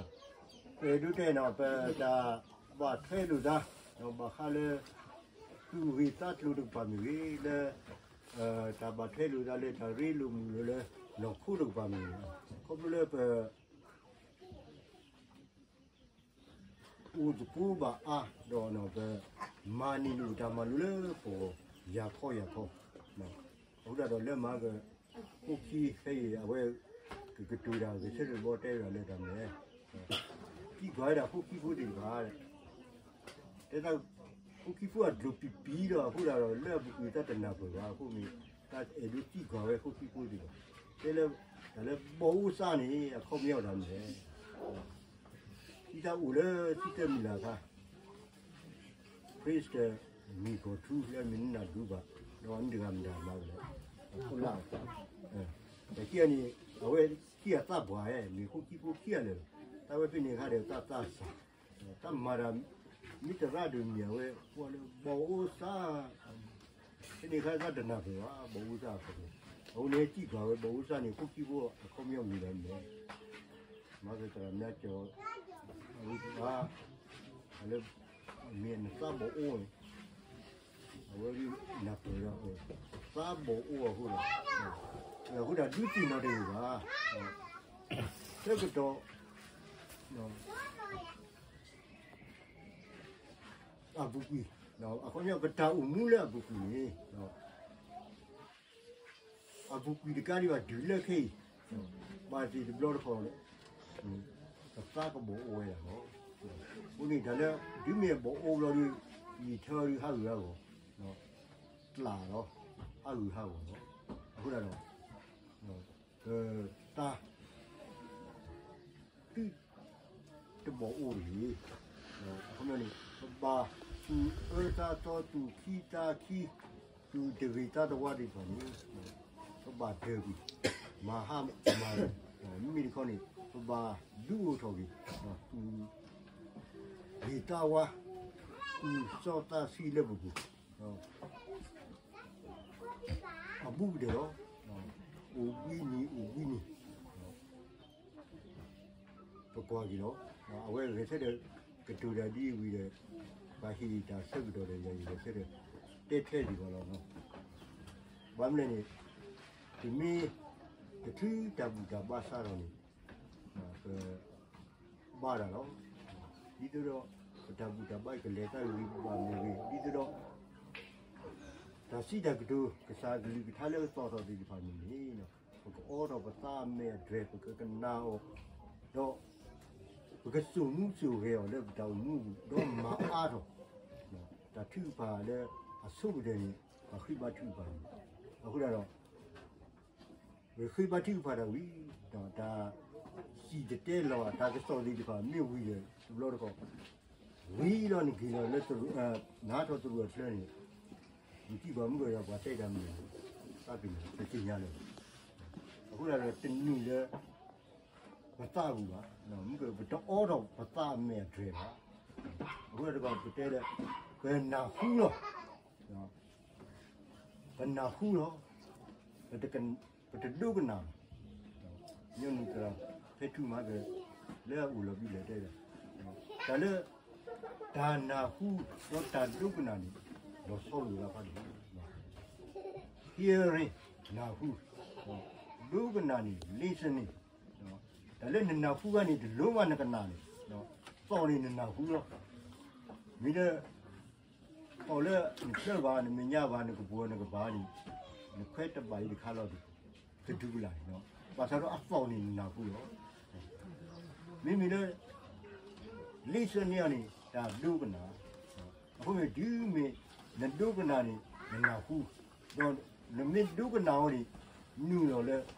ပဒိတဲနီၤ ပတၢ်ဘၣ်ထွဲလိာ်သး ဘၣ်ဃးလၢ သူၣ်ဂ့ၤသးကျိၤတကပၤမ့ၢ်ဂ့ၤ လၢ တၢ်ဘၣ်ထွဲလိာ်သးလၢ တၢ်ရ့လိာ်မုာ်လိာ်လၢ နီၢ်ခိတကပၤမ့ၢ်ဂ့ၤ ခီဖျိလၢပ အိၣ်သကိးဘၣ်အါ ဒီးပမၤန့ၢ်လိာ်တၢ်မၤလိလၢပဂီၢ် ယၤခီယၤခီ အဃိသတးဒီးလၢမၤက ခိၣ်ခံဖဲအံၤ အဝဲ ကကတိၤတၢ်ဂဲၤဆၢထၢၣ်ဘီတဲဝဲဒၣ်လၢတၢ်မဲာ် သံကွၢ်ဝဲဒၣ်ခိၣ်ခံဖိသ့ၣ်တဖၣ် တဲဒၣ် ခိၣ်ခံဖိအဒိၣ်ပံၤပံၤဒီး အဃိသတးဒီးလၢအပူၤကွံာ်တၢ်တနၢ်ပၢၢ်ဘၣ်အဃိမ့ၢ် တၢ်အဲၣ်ဒိးသံကွၢ်ဝဲခိၣ်ခံဖိသ့ၣ်တဖၣ် တဲလၢ တၢ်လၢဘီအိၣ်စါန့ၣ် အခီပညီတၢ်မနုၤလဲၣ် ဒ်တၢ်အိၣ်လၢသုတဲမုၢ်လၢ်အခါ Christian မုၢ်ကီၢ်ထူလၢမ့ၢ်နနၢ်ဒူဘၣ် ဒီးနတဂၤမတၤမၤကလဲၣ် အခိၣ်လၢ် တၢ်ခံဂၤန့ၣ် အဝဲခံဂၤသးပှၢ်ဧဲ မ့ၢ်ခိၣ်ခံဖိခံဂၤလၢာ်လီၤ တၢ်ဝဲဖဲန့ၣ်အခါဒီးတၢ်သးစၢ် တၢ်မၤတၢ် မ့ၢ်တရၣ်ဒိၣ်မ့ၢ်အဝဲ ကွၢ်လၢဘီအိၣ်စါ ဖဲန့ၣ်အခါတၢ်တနၢ်ပၢၢ်ဘၣ် ဘီအိၣ်စါအခီပညီ အဃိန့ၣ်သံကွၢ်ဝဲဘီအိၣ်စါန့ၣ် ခိၣ်ခံဖိအခီပညီမနုၤလဲၣ် မၤကတၢ်မၤကၠီ အဝဲ လၢ မ့ၢ်နသးဘီအိၣ်န့ၣ် အဝဲဒ်နၢ်ပၢၢ်ဒီး သးဘီအိၣ်အဃိဒီး အဃိဒီးဒုးသ့ၣ်နီၣ်တဂ့ၤဘၣ် ဆၢကတီၢ် အပူၤကွံာ် အခီပညီပတၢ်အိၣ်မူလၢအပူၤကွံာ်န့ၣ် အပူၤကွံာ်တကးဒံးဘၣ်တုၤလၢခဲအံၤ ဘၣ်သ့ၣ်တဘျီတခီၣ် ပသးကဘီအိၣ်ဝဲဒၣ်လီၤ. အဃိန့ၣ်တၢ်လၢ တုၤမ့ၢ်အဘီအိၣ်ဘျီဒီး ယံာ်ထၢဒီးဟးဂူာ်ဟးဂီၤ ကျၢ်လီၤ ဟးဂူာ်ဟးဂီၤလီၤ. အဃိသတးဒီး ပတၢ် သုတဘီအိၣ်တဂ့ၤ. အခီပညီန့ၣ် ပဘၣ်သူၣ်အၢသးသီ သူၣ်ခံသးခံ သူၣ်တဂ့ၤသးတဝါသ့ၣ်တဖၣ်န့ၣ် ပဘၣ်ဒၢးကွံာ် မၤဟါမၢ် မ့မ့ၢ်တခီန့ၣ် ပဘၣ်ဒုးအိၣ်ထီၣ်က့ၤ သူၣ်ဂ့ၤသးဝါ သူၣ်စီသးဆှံလၢပပူၤ အဘူးကတၢၢ်လီၤ. အိၣ်ဘှံးနံၤ အိၣ်ဘှံးနံၤ ပကွၢ်က့ၤလီၤ. အဝဲဂဲၤဆၢထၢၣ်ကတိၤတၢ်ဒ်အံၤဝံၤဒီး ပှၤဟ့ၣ်တၢ်ဆၢကတီၢ်ဒီး ယၤယဂဲၤဆၢထၢၣ် တဲထဲဒံးဘၣ်လီၤ. ဘၣ်မနုၤလဲၣ်န့ၣ် တမ့ၢ် တချုးတၢ်ဘူၣ်တၢ်ဘါစးထီၣ်န့ၣ် ပ ဘၣ်တၢ်လီၤ. ဒ်သိးဒီး ပတၢ်ဘူၣ်တၢ်ဘါကလဲၤတၢ်ဂ့ၤဘၣ်မ့ၢ်ဂ့ၤ ဒ်သိးဒီး တၢ်စံးတၢ်ကတိၤ ကစၢ်အကလုၢ်ကထါလၢကသီၣ်ထီၣ်သ့ၣ်တဖၣ်န့ၣ်န့ၣ် ပကအိးထီၣ်ပသးအမဲာ်အတြဲၤ ပကကနၣ်အီၤ ဒီး ပကစိာ်မူစိာ်ဂဲၤအီၤလၢပတၢ်အိၣ်မူအပူၤ ဒီးမၤအါထီၣ် တၢ်ထုကဖၣ်လၢအဆိကတၢၢ်န့ၣ် ပှၤဃ့ဘါထုကဖၣ်န့ၣ် အဃိသတးဒီး ပဃ့ဘါထုကဖၣ်တၢ်ဝံၤ တၢ်စံၣ်တဲၤတဲလီၤ တၢ်ကစီၣ်သ့ၣ်တဖၣ်မ့ၢ်ဝံၤဒီး တဘျီတခီၣ် ဝံၤလီၤနက့ၤလီၤလၢ နဟးထီၣ်သရူးအချၢန့ၣ် နထံၣ်ပှၤမုၢ်ကီၢ်ယၤပှၤတဲတၢ်မနုၤ သးပ့ၤနီၣ် ပသ့ၣ်ညါလၢၤဘၣ်. အဃိသတးဒီးတနုာ်လၢ ပသးအပူၤဘၣ်. မုၢ်ကီၢ် ပတအိးထီၣ်ပသးအမဲာ်အတြဲၤဘၣ်. အဃိသတးဒီးပတဲလၢ ပနၢ်ဟူလီၤ ပနၢ်ဟူလီၤ ပတဒိကနၣ်ဘၣ်. ညီနုၢ်သရၣ် ဖဲထူမၤက လၢအအိၣ်လီၤဘံၣ်လဲၣ်တဲဒၣ်, တၢ်လၢ တၢ်နၢ်ဟူ ဒီးတၢ်ဒိကနၣ်န့ၣ် လီၤဆီလိာ်သးဖးဒိၣ်, hearing နၢ်ဟူ, ဒိကနၣ်န့ၣ် listening, တၢ်လၢနနၢ်ဟူခါန့ၣ် တလိၣ်ဘၣ်နကနၣ်န့ၣ်, သီၣ်န့ၣ်နနၢ်ဟူလီၤ, မ့ၢ်လၢ သီၣ်လၢနတၢၢ်ဘၣ် နမဲာ်ညါဘၣ် နကပှဲၤနကဘၣ်န့ၣ်, နခွဲးတဘၣ်အံၤတခါလီၤ, သတူၢ်ကလာ်န့ၣ်, ဘၣ်ဆၣ်ဒီးအသီၣ်န့ၣ်နနၢ်ဟူလီၤ, မ့မ့ၢ်လၢ listening န့ၣ် တၢ်ဒိကနၣ်, အဃိန့ၣ်တုၤမ့ၢ် နဒိကနၣ်န့ၣ် နနၢ်ဟူ, ဒီးနမ့ၢ်ဒိကနၣ်အီၤန့ၣ် နုာ်လီၤလၢ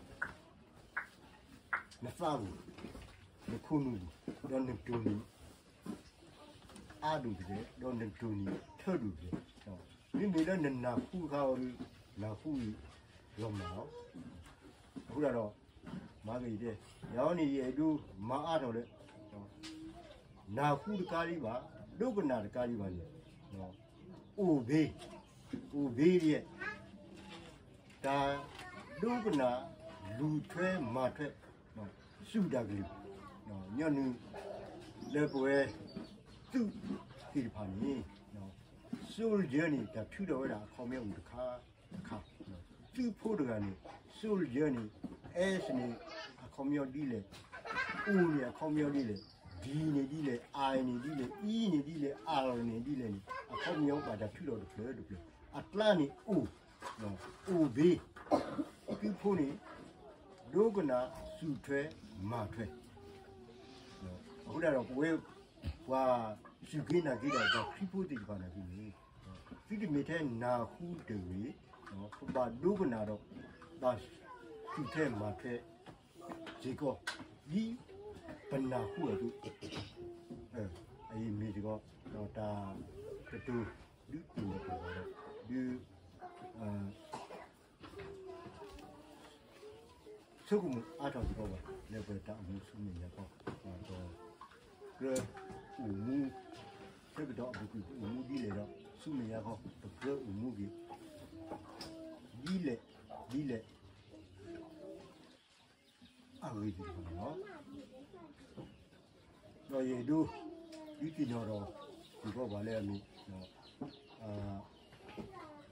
နသးပူၤ, နခိၣ်နူာ်ပူၤ, ဒီးနတိၢ်နီၣ် အါဒိၣ်ကလဲာ်, ဒီးနတိၢ်နီၣ်ထၢဒိၣ်ကလဲာ်, မ့မ့ၢ်လၢနနၢ်ဟူခါအီၤဒီး နၢ်ဟူအံၤလီၤမၢ်လီၤ, အဃိသတးဒီး မၤကယံၤတဲ, ယၤအီၤန့ၣ် ယအဲၣ်ဒိးမၤအါထီၣ်လၢ နၢ်ဟူတကးဒံးဘၣ်, ဒိကနၣ်တကးဒံးဘၣ်န့ၣ်, အိၣ်ဘ့, အိၣ်ဘ့ဒ် တၢ်ဒိကနၣ် လူၤထွဲမၤထွဲ စူၣ်တၢ်ကလုၢ်, ညီနုၢ်လၢပဝဲ သုးသ့ၣ်တဖၣ်န့ၣ် soldier န့ၣ် တၢ်ထုးထီၣ်ဝဲဒၣ်အခီပညီအိၣ်တခါတခါ, သုးဖိတဂၤန့ၣ် soldier န့ၣ် S န့ၣ် အခီပညီဒ်လဲၣ်, O န့ၣ် အခီပညီဒ်လဲၣ်, D န့ၣ်ဒ်လဲၣ်, I န့ၣ်ဒ်လဲၣ်, E န့ၣ်ဒ်လဲၣ်, R န့ၣ်ဒ်လဲၣ်န့ၣ် အခီပညီဘၣ်တၢ်ထုးထီၣ်တဖျၢၣ်တဖျၢၣ်, အကျါန့ၣ် O, အိၣ်ဘ့, သုးဖိန့ၣ် ဒိကနၣ် စူၣ်ထွဲ မၤထွဲ, အဃိသတးဒီး ပဝဲ ပှၤစူၢ်က့ၤနာ်က့ၤတၢ် ပှၤခရံာ်ဖိသ့ၣ်တဖၣ်န့ၣ်န့ၣ်, သုတမ့ၢ်ထဲနၢ်ဟူတဂ့ၤ, ပဘၣ်ဒိကနၣ်ဒီး ဘၣ်စူၣ်ထွဲမၤထွဲစ့ၢ်ကီး, ဒ်ပနၢ်ဟူအသိး, အအံၤမ့ၢ်စ့ၢ်ကီး တၢ်ကတိၤဒုးသ့ၣ်နီၣ်ထီၣ်ဒီး ဒုး ဆိကမိၣ်အါထီၣ်စ့ၢ်ကီးဘၣ် လၢပတၢ်အိၣ်မူဆူမဲာ်ညါခီ, ဒီးကြၢးအိၣ်မူ ဆၢကတီၢ်အပူၤကွံာ်အိၣ်မူဒ်လဲၣ်ဒီး ဆူမဲာ်ညါခီ ပကြၢးအိၣ်မူက့ၤ ဒ်လဲၣ် ဒ်လဲၣ် အဂ့ၢ်သ့ၣ်တဖၣ်န့ၣ်လီၤ. ဒီးယအဲၣ်ဒိး ဒုးသ့ၣ်နီၣ်ထီၣ်စ့ၢ်ကီးပှၤလၢအမ့ၢ်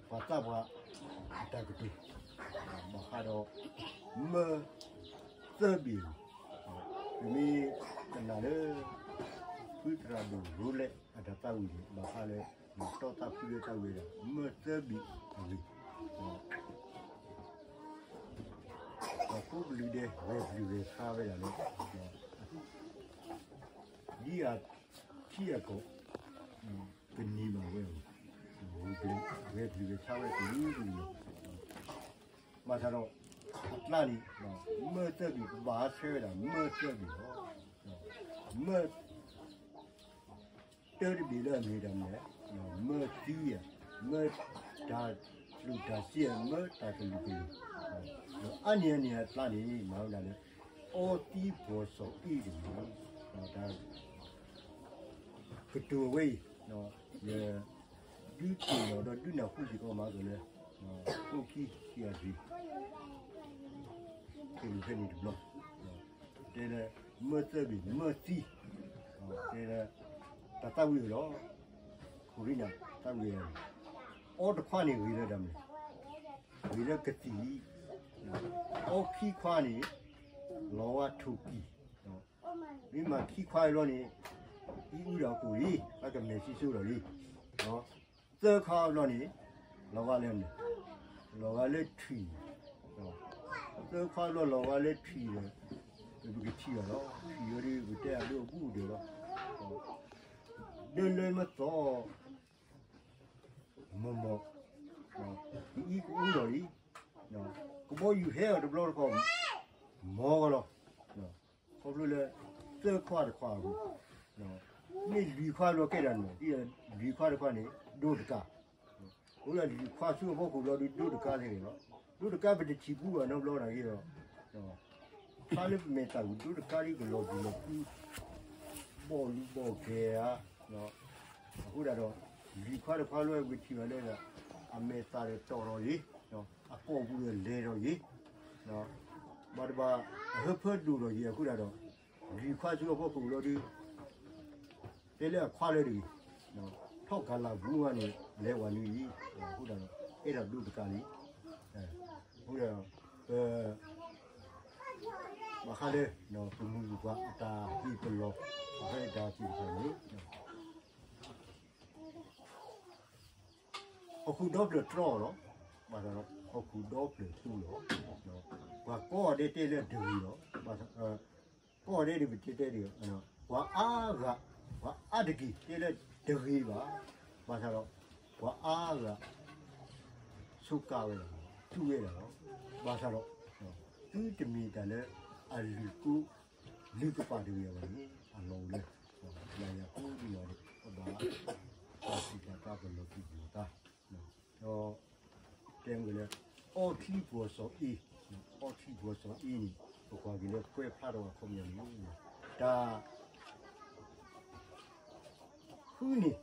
ပှၤသးပှၢ်အတၢ်ကတိၤ ဘၣ်ဃးဒီး မၢသၢဘ့ၣ်အဂ့ၢ်, ပမ့ၢ်ကနၣ်လၢ ဖုသရၣ်ဒိၣ်ရိလဲအတၢ်သးဝံၣ်န့ၣ် ဘၣ်ဃးလၢ တီသးဖုလၢသးဝံၣ်ဝဲဒၣ် မၢသၢဘ့ၣ်အဂ့ၢ်, ဒီးကိးကလုာ်ဒဲး ဂဲၤပျုၢ်ဂဲၤဆှါဝဲဒၣ်လၢ ဒ်အထံအကီၢ် ကန့ၢ်ဘၣ်ဝဲအဂီၢ်, ဂဲၤပျုၢ်ဂဲၤဆှါဝဲကလုာ်ကလုာ်လီၤ. ဘၣ်ဆၣ်ဒီး အကျါန့ၣ် မၢသၢဘ့ၣ် ကဘၣ်ဆှၢဝဲဒၣ် မၢသၢဘ့ၣ်လီၤ. မၢ တၢတဘ့ၣ်လၢအမ့ၢ်တၢ်မနုၤလဲၣ်, မၢသံဧါ, မၢတၢ်ကျိၣ်တၢ်စ့ဧါ, မၢတၢ်ကလုာ်ကလုာ်, ဒီးအါန့ၢ်အန့ၣ်အကျါန့ၣ် မၤဝဲဒၣ်လၢ အီသံပှီၤစီၤအ့ၣ်တဂ့ၤ, တၢ် ကတိၤဝဲအံၤ ယဒုးသ့ၣ်နီၣ်ဒီးဒုးနၢ်ဟူစ့ၢ်ကီးမၤကလၢ အိၣ်ခံခံဂၤတဂ့ၤ ကလူၤဖဲန့ၣ်တဘျီ, တဲလၢ မၢသၢဘ့ၣ် မၢသံ, တဲလၢ တၢ်သးဝံၣ်အဂ့ၢ်လီၤ. ခိၣ်ရံနၢ်သးဝံၣ်အဂ့ၢ်, အီတခွါန့ၣ်ဂ့ၤလၢတၢ်မနုၤလဲၣ်, ဂ့ၤလၢကသံၣ်, အီခံခွါန့ၣ် လီၤဂာ်ထိၣ်ကံၢ် မ့ၢ်မၤခံခွါအဘျီန့ၣ် အံၣ်အူဒီးအကိၣ်လံ, အကမဲာ်စံစိဒီးလံ. သၢခွါအဘျီန့ၣ် လီၤဂာ်လၢမနုၤ, လီၤဂာ်လၢထွံၣ်, သၢခွါအဘျီလီၤဂာ်လၢထွံၣ်ဒီး ပကထံၣ်ဘၣ်လီၤ. ထွံၣ်အံၤဒ်ပတဲအဒိအဘူးဒဲးလီၤ. ဒၢလၢမၢသီ မီၢ်မီၢ်, ကအံၣ်ကအူဒီးလံ, ကဘီယူၤဟဲအီၤတဘျီတခီၣ် မီၢ်ဂီၤလီၤ. ခီဖျိလၢ သၢခွါတခွါအပူၤ, မ့ၢ်လွံၢ်ခွါဘျီကဲဒၣ်န့ၣ်, လွံၢ်ခွါတခွါန့ၣ် ဒိတကါ, အိၣ်ဒီးလွံၢ်ခွါဆူအဖီခိၣ်ဘျီဒုး ဒိတကါလဲၣ်န့ၣ်လီၤ. ဒိတကါပတထံၣ်ဘူးဘၣ်နီတဘျီနာ်က့ဒီး ဖျါလၢပမဲာ်သၣ်ဝံၤ ဒိတကါဒ်ကလီၤဘှံးလီၤဖုး ဘီၣ်လူၤဘီၣ်ကဲၤဧါ. အဃိသတးဒီး လွံၢ်ခွါတခွါလၢပကထံၣ်ဘၣ်လၢ အမဲာ်သၣ်ဒီးတီၢ်ထီၣ်ယံၤ, အကိာ်ပူၤဒီးလဲၤထီၣ်ယံၤ, ဘၣ်တဘၣ် အဟၢဖၢဒိၣ်ထီၣ်ယံၤအဃိသတးဒီး ဂံၢ်ခွါဆူအဖီခိၣ်လီၤဒုး တဲလၢအခွါလၢတဂ့ၤ, ထီၣ်ကၤလၤဘူးဝဲန့ၣ် လဲၤဝဲနုၤအံၤ, အဃိဒီး အဲၣ်ဒိးဒိတကးလံ, အဃိဒီး ပ ဘၣ်ဃးလၢ ပမုၢ်ပပှၢ်အတၢ်ဟ့ၣ်ပလီၢ် အဃိတၢ်သ့ၣ်တဖၣ်န့ၣ် ဟီၣ်ခိၣ်ဒီဖျၢၣ်တြီလီၤ, ဘၣ်ဆၣ်ဒီး ဟီၣ်ခိၣ်ဒီဖျၢၣ်သူလီၤ, ပှၤကိးဂၤဒဲးတဲလၢတဂ့ၤလီၤ, ကိးဂၤဒဲးဒ်ပတဲတဲဒ် ပှၤအါဂၤ ပှၤအါတက့ၢ်တဲလၢတဂ့ၤဘၣ်, ဘၣ်ဆၣ်ဒီး ပှၤအါဂၤ ဆိးကါဝဲဒၣ်လီၤ, တူၢ်ဝဲဒၣ်လီၤ, ဘၣ်ဆၣ်ဒီး သုတမ့ၢ်တၢ်လၢအလုၢ်ကိ လုၢ်ကပာ်တဂ့ၤအဂီၢ်န့ၣ် အလီၢ်အိၣ်လၢ ယၤယၤကိးဒ်န့ၣ် ပဘၣ် ပှၤစံၣ်တၢ်တၢ်ပလီၢ်သူၣ်ပလီၢ်သး, ဒီး တဲမ့ၢ်လၢ အီထံပှီၤစီၤအ့, အီထံပှီၤစီၤအ့န့ၣ် ပကွၢ်က့ၤလၢကွဲးဖျါထီၣ်အခီပညီန့ၣ် တၢ် ဃုန့ၣ်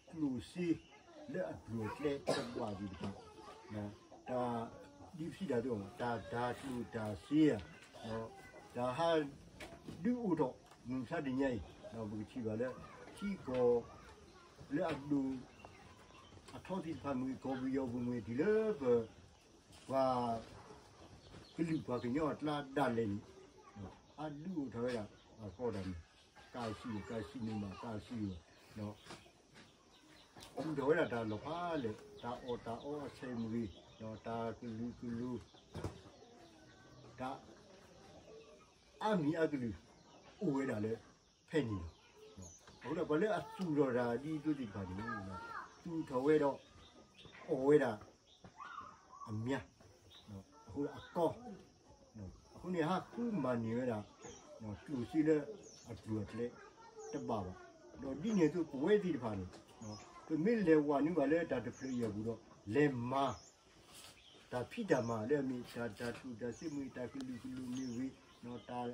ကျိၣ်စ့လၢအကျိၤအကျဲတဘၣ်သ့ၣ်တဖၣ်, တၢ်ဒ်ပစံးတၢ်အသိး တၢ် တၢ်ကျိၣ်တၢ်စ့ဧါ, တၢ်ဟးဒုးအိၣ်ထီၣ်မုၢ်မဆါတနံၤအံၤ, ပကထံၣ်ဘၣ်လၢ ထံကီၢ် လၢအဒိၣ် အထီသ့ၣ်တဖၣ်မ့ၢ်ဂ့ၤ ကီၢ်ပယီၤပူၤမ့ၢ်ဂ့ၤ တုၤလၢပ ပှၤ ကလုာ်ပှၤကညီအကျါဒၣ်လဲာ်န့ၣ် ဟးဒုးအိၣ်ထီၣ်ဝဲဒၣ် အကီတၢ်န့ၣ် ကးစံၣ် ကးစံၣ်န့ၣ်မး ကးစံၣ်န့ၣ် ဒုးအိၣ်ထီၣ်ဝဲဒၣ်တၢ်လီၤဖးလဲၣ် တၢ်အီၣ်တၢ်အီအဆဲးမ့ၢ်ဂ့ၤ, တၢ်ကလုာ်ကလုာ် တၢ် အါမံၤအါကလုာ် အိၣ်ဝဲဒၣ်လၢ ဖဲန့ၣ်လီၤ. အဃိဒီးပှၤလၢအသူၣ်ထီၣ်တၢ်ဒ်သိးသ့ၣ်တဖၣ်န့ၣ် သူၣ်ထီၣ်ဝဲဒီး အီၣ်ဝဲဒၣ် အမံၤ အဃိအကီ အဃိန့ၣ် ဟးဃုမၤန့ၢ်ဝဲဒၣ် ကျိၣ်စ့လၢအကျိၤအကျဲ တဘၣ်ဘၣ်. ဒီးဒ်န့ၣ်အသိးပဝဲသ့ၣ်တဖၣ်န့ၣ် ပမ့ၢ်လဲၤဝဲနုာ်ဘၣ်လၢတၢ်တဖျၢၣ်အံၤအပူၤဒီး လဲၤမၤ တၢ်ဖံးတၢ်မၤလၢအမ့ၢ်တၢ် တၢ်ကျိၣ်တၢ်စ့မ့ၢ်ဂ့ၤ တၢ်ကလုာ်ကလုာ်မ့ၢ်ဂ့ၤ တၢ်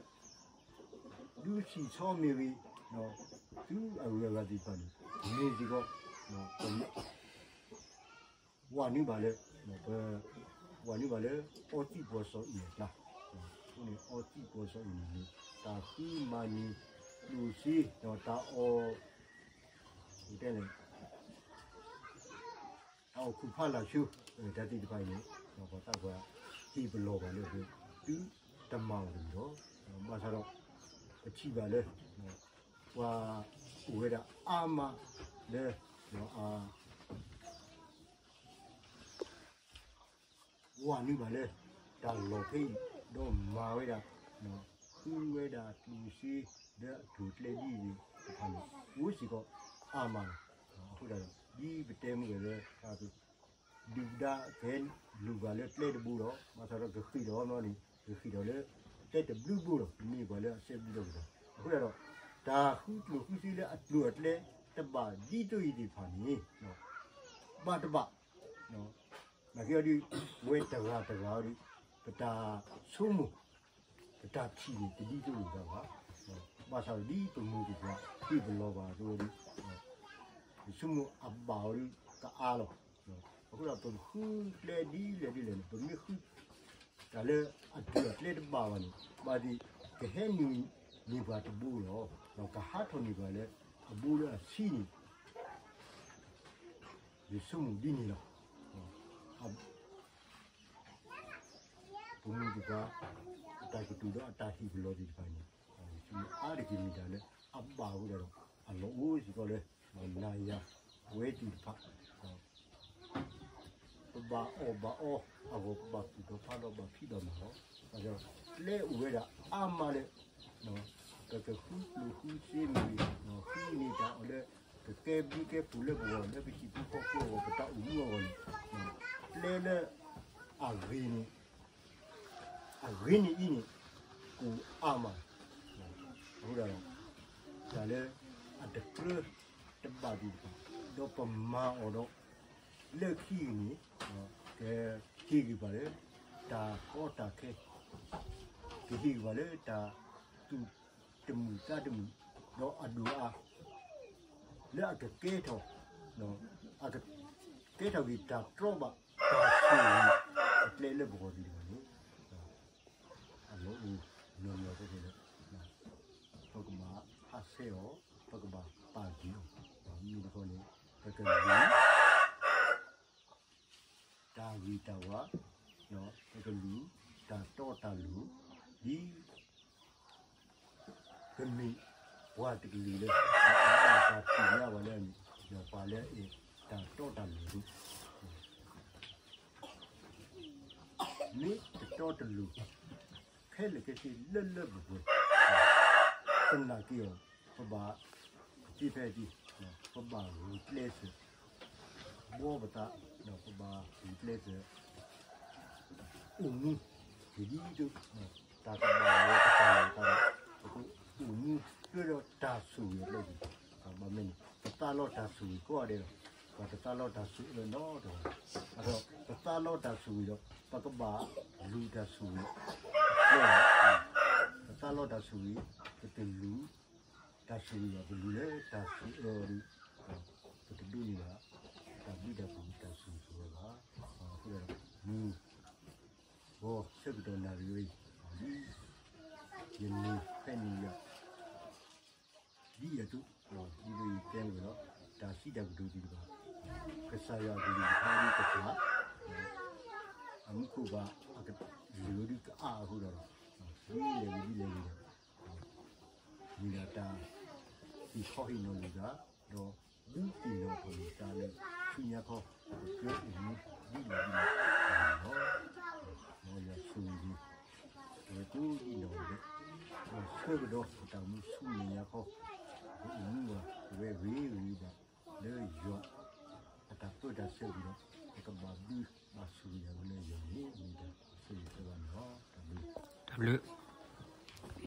ဒုးဆံၣ်ဆီမ့ၢ်ဂ့ၤ သုအဂုၤအဂၤသ့ၣ်တဖၣ်န့ၣ် မ့ၢ်စ့ၢ်ကီး ပ ဝဲနုာ်ဘၣ်လၢ ပ ဝဲနုာ်ဘၣ်လၢ အီသံးပှီၤစီၤအ့ၣ်အကျါ, အဃိန့ၣ် အီသံးပှီၤစီၤအ့ၣ်န့ၣ် တၢ်ဃုမၤန့ၢ် ကျိၣ်စ့ ဒီးတၢ်အီၣ် တဲလဲၣ် တၢ်အီၣ်ခူၣ်ဖးလာ်ဆိ တၢ်သ့ၣ်တဖၣ်အံၤန့ၣ် ပှၤသးပှၢ်ဟ့ၣ်ပလီၢ်ဘၣ်လၢ သုတမၤအီၤတဂ့ၤလီၤ. ဘၣ်ဆၣ်ဒီး ပထံၣ်ဘၣ်လၢ ပှၤအိၣ်ဝဲဒၣ်အါမးလၢ အ ဝဲနုာ်ဘၣ်လၢ တၢ်လီၢ်ဖဲအံၤ ဒီးမၤဝဲဒၣ် ဃုဝဲဒၣ်ကျိၣ်စ့ လၢအကျိၤအကျဲဒ်အံၤတဖၣ်န့ၣ် အိၣ်စ့ၢ်ကီးအါမးလီၤ. အဃိသတးဒီး ဒ်ပတဲမုၢ်ဂီၤလၢ ဒုၣ်ဒါကဟဲလူၤဘၣ်လၢကျဲတဘိဒီး ဘၣ်ဆၣ်ဒီးကဃ့ၢ်ဒီးနီၢ်န့ၣ် ကဃ့ၢ်ဒီးလၢ ကျဲတဘျုးဘိဒီး မ့ၢ်ပှၤလၢအစဲဘူးဒီးကတၢၢ်. အဃိသတးဒီး တၢ်ဃုကျိၣ်ဃုစ့လၢအကျိၤအကျဲတဘၣ်ဒ်သိးအံၤသ့ၣ်တဖၣ်န့ၣ် ဘၣ်တဘၣ် နာ်က့အီၤဒုး ပဝဲတဂၤတဂၤအီၤဒုး ပတၢ်ဆိကမိၣ် ပတၢ်ထံၣ်န့ၣ် တဒ်သိးလိာ်သးဘၣ်. ဘၣ်ဆၣ်ဒီးဒ်ပမုၢ်ပပှၢ် ဟ့ၣ်ပလီၢ်ဘၣ်အသိးအီၤဒုး ပဆိကမိၣ်အဘၣ်အီၤဒုး ကအါလီၤ. အဃိဒီးပဃုကျဲဒ်လဲၣ်ဒ်လဲၣ်န့ၣ် ပမ့ၢ်ဃု တၢ်လၢအကျိၤအကျဲတဘၣ်ဘၣ်န့ၣ် ဘၣ်သ့ၣ် ကဟဲနုာ်န့ၢ်ပှၤတဘိလီၤ. ဒီးကဟးထီၣ်န့ၢ်ပှၤလၢ အဘိလၢအဆံးန့ၣ် ယဆိကမိၣ်ဒ်န့ၣ်လီၤ. ပမုၢ်ပပှၢ် အတၢ်ကတိၤဒီးအတၢ်ဟ့ၣ်ပလီၢ်သ့ၣ်တဖၣ်န့ၣ် ယဆိကမိၣ်အါတက့ၢ်မ့ၢ်တၢ်လၢအဘၣ်အဃိဒီး အလီၢ်အိၣ်စ့ၢ်ကီးလၢ နၤယၤပဝဲသ့ၣ်တဖၣ် ပဘၣ်အီၣ်ဘၣ်အီအဂီၢ် ပဘၣ်သူၣ်ထီၣ်ဖးထီၣ် ဘၣ်ဖံးဘၣ်မၤလီၤ. ဘၣ်ဆၣ်ဒီး ကျဲအိၣ်ဝဲဒၣ်အါမးလၢ ပကဃုကျိၣ်ဃုစ့မ့ၢ်ဂ့ၤ ဃုန့ၢ်တၢ်အီၣ်လၢ ကကဲဘျုးကဲဖှိၣ်လၢပဂီၢ် လၢပဟံၣ်ဖိဃီဖိအဂီၢ် ပတၢ်အိၣ်မူအဂီၢ်န့ၣ် ကျဲလၢအဂ့ၤန့ၣ် အဂ့ၤန့ၢ်အံၤန့ၣ် အိၣ်အါမး. အဃိဒီး တၢ်လၢအတကြၢးတဘၣ်သ့ၣ်တဖၣ် ဒီးပမၤအီၤဒီး လၢခံကန့ၣ် ကဟ့ၣ်ဂံၢ်ဘၣ်လၢ တၢ်ကီတၢ်ခဲ ကဟ့ၣ်ဂံၢ်ဘၣ်လၢတၢ်သူၣ်တမုာ်သးတမုာ် ဒီးအဒိၣ်အါ လၢအကကဲထီၣ် အကကဲထီၣ်က့ၤတၢ်တြီဘၣ် တၢ်ဆိၣ်ဂ့ၤအကျဲလၢပဂီၢ်သ့ၣ်တဖၣ်န့ၣ် အလီၢ်အိၣ်နီၢ်နီၢ်ဖဲန့ၣ်လီၤ. ဆဲးအီၤ, ပကဘၣ်ပာ်က့ၤအီၤ, မ့ၢ်တခီန့ၣ် ပကလူၤ တၢ်ဂ့ၤတၢ်ဝါ, ပကလူၤတၢ်တီတၢ်လိၤ, ဒ် ပမ့ၢ်ပှၤတကလုာ်လၢ အဘၣ်တၢ်သ့ၣ်ညါဝဲလၢအမ့ၢ် ပှၤလၢအအဲၣ်တၢ်တီတၢ်လိၤအသိး, မ့ၢ်တတီတလိၤ ခဲလၢာ်ခဲဆ့လၢလၢပှဲၤပှဲၤ ပနာ်က့ၤအီၤ, ပဘၣ် တ့ဖဲအံၤ, ပဘၣ်ဂုာ်ကျဲးစၢး ဘှီပသး, ပဘၣ်ဂုာ်ကျဲးစၢး အိၣ်မူ, ဒ်သိး တၢ်ကဘၣ်ဝဲပတၢ်လီၢ်သးဒီး ပကအိၣ်မူ ပှဲၤဒီးတၢ်ဆိၣ်ဂ့ၤအကျဲ, ဘၣ်မနုၤန့ၣ် ပသးလီတၢ်ဆိၣ်ဂ့ၤကိးဂၤဒဲးလီၤ. ပှၤတသးလီတၢ်ဆိၣ်ဂ့ၤနီတဂၤ, အဒီးပသးလီတၢ်ဆိၣ်ဂ့ၤဒီး ပကဘၣ်လူၤတၢ်ဆိၣ်ဂ့ၤ, ပသးလီတၢ်ဆိၣ်ဂ့ၤ, ပတလူၤ တၢ်ဆိၣ်ဂ့ၤဘၣ်, ပလူၤလၢတၢ်ဆိၣ်အၢအီၤဒီး ပတဒိးန့ၢ်ဘၣ် တၢ်ဘျုးတၢ်ဖှိၣ်တၢ်ဆိၣ်ဂ့ၤဆိၣ်ဝါဘၣ်. အဃိဒီး မုၢ်ဂီၤဆၢကတီၢ်နၣ်ရံၣ်ဝဲအံၤ, ဒ်ယမ့ၢ်ဖဲန့ၣ်ယၤ ဒ်ယၤသု, ဒ်သိးယတဲဝဲလီၤ, တၢ်စံးတၢ်ကတိၤသ့ၣ်တဖၣ် ကစၢ်ယွၤအကလုၢ်ကထါဒ်ကစၢ် အမူခိၣ်ဘၣ် အကလုၢ်ဒ်ကအါအဃိဒီး ဒ်လဲၣ်ဂ့ၤဒ်လဲၣ်ဂ့ၤဒီး မ့ၢ်ဒၣ်တၢ်ဟ့ၣ်ခီဟ့ၣ်နီၤလိာ်သး, ဒီးဒုးသ့ၣ်နီၣ်ထီၣ်လိာ်သးလၢဆူညါခီ ပကဲအိၣ်မူဒ်လဲၣ်ဒ်လဲၣ်န့ၣ်လီၤ. မ်ယွၤဆိၣ်ဂ့ၤ အဝဲကိးဒ်နီၢ်ဂၤဒဲး, ဒီးဆၢကဒီးပတၢ်အိၣ်မူဆူမဲာ်ညါခီ ပအိၣ်မူဘၣ် ပဝဲဂ့ၤဂ့ၤဘၣ် လၢယွၤအတၢ်ပၢတၢ်ဆှၢအပူၤဒီး ပကဘၣ်ဘျုးဘၣ်ဆိၣ်ဂ့ၤယၤဝဲလၢယွၤန့ၣ် မ့ၢ်တၢ်ဆိၣ်ဂ့ၤဆိၣ်ဝါန့ၣ်လီၤ. တၢ်ဘျုး, တၢ်ဘျုး.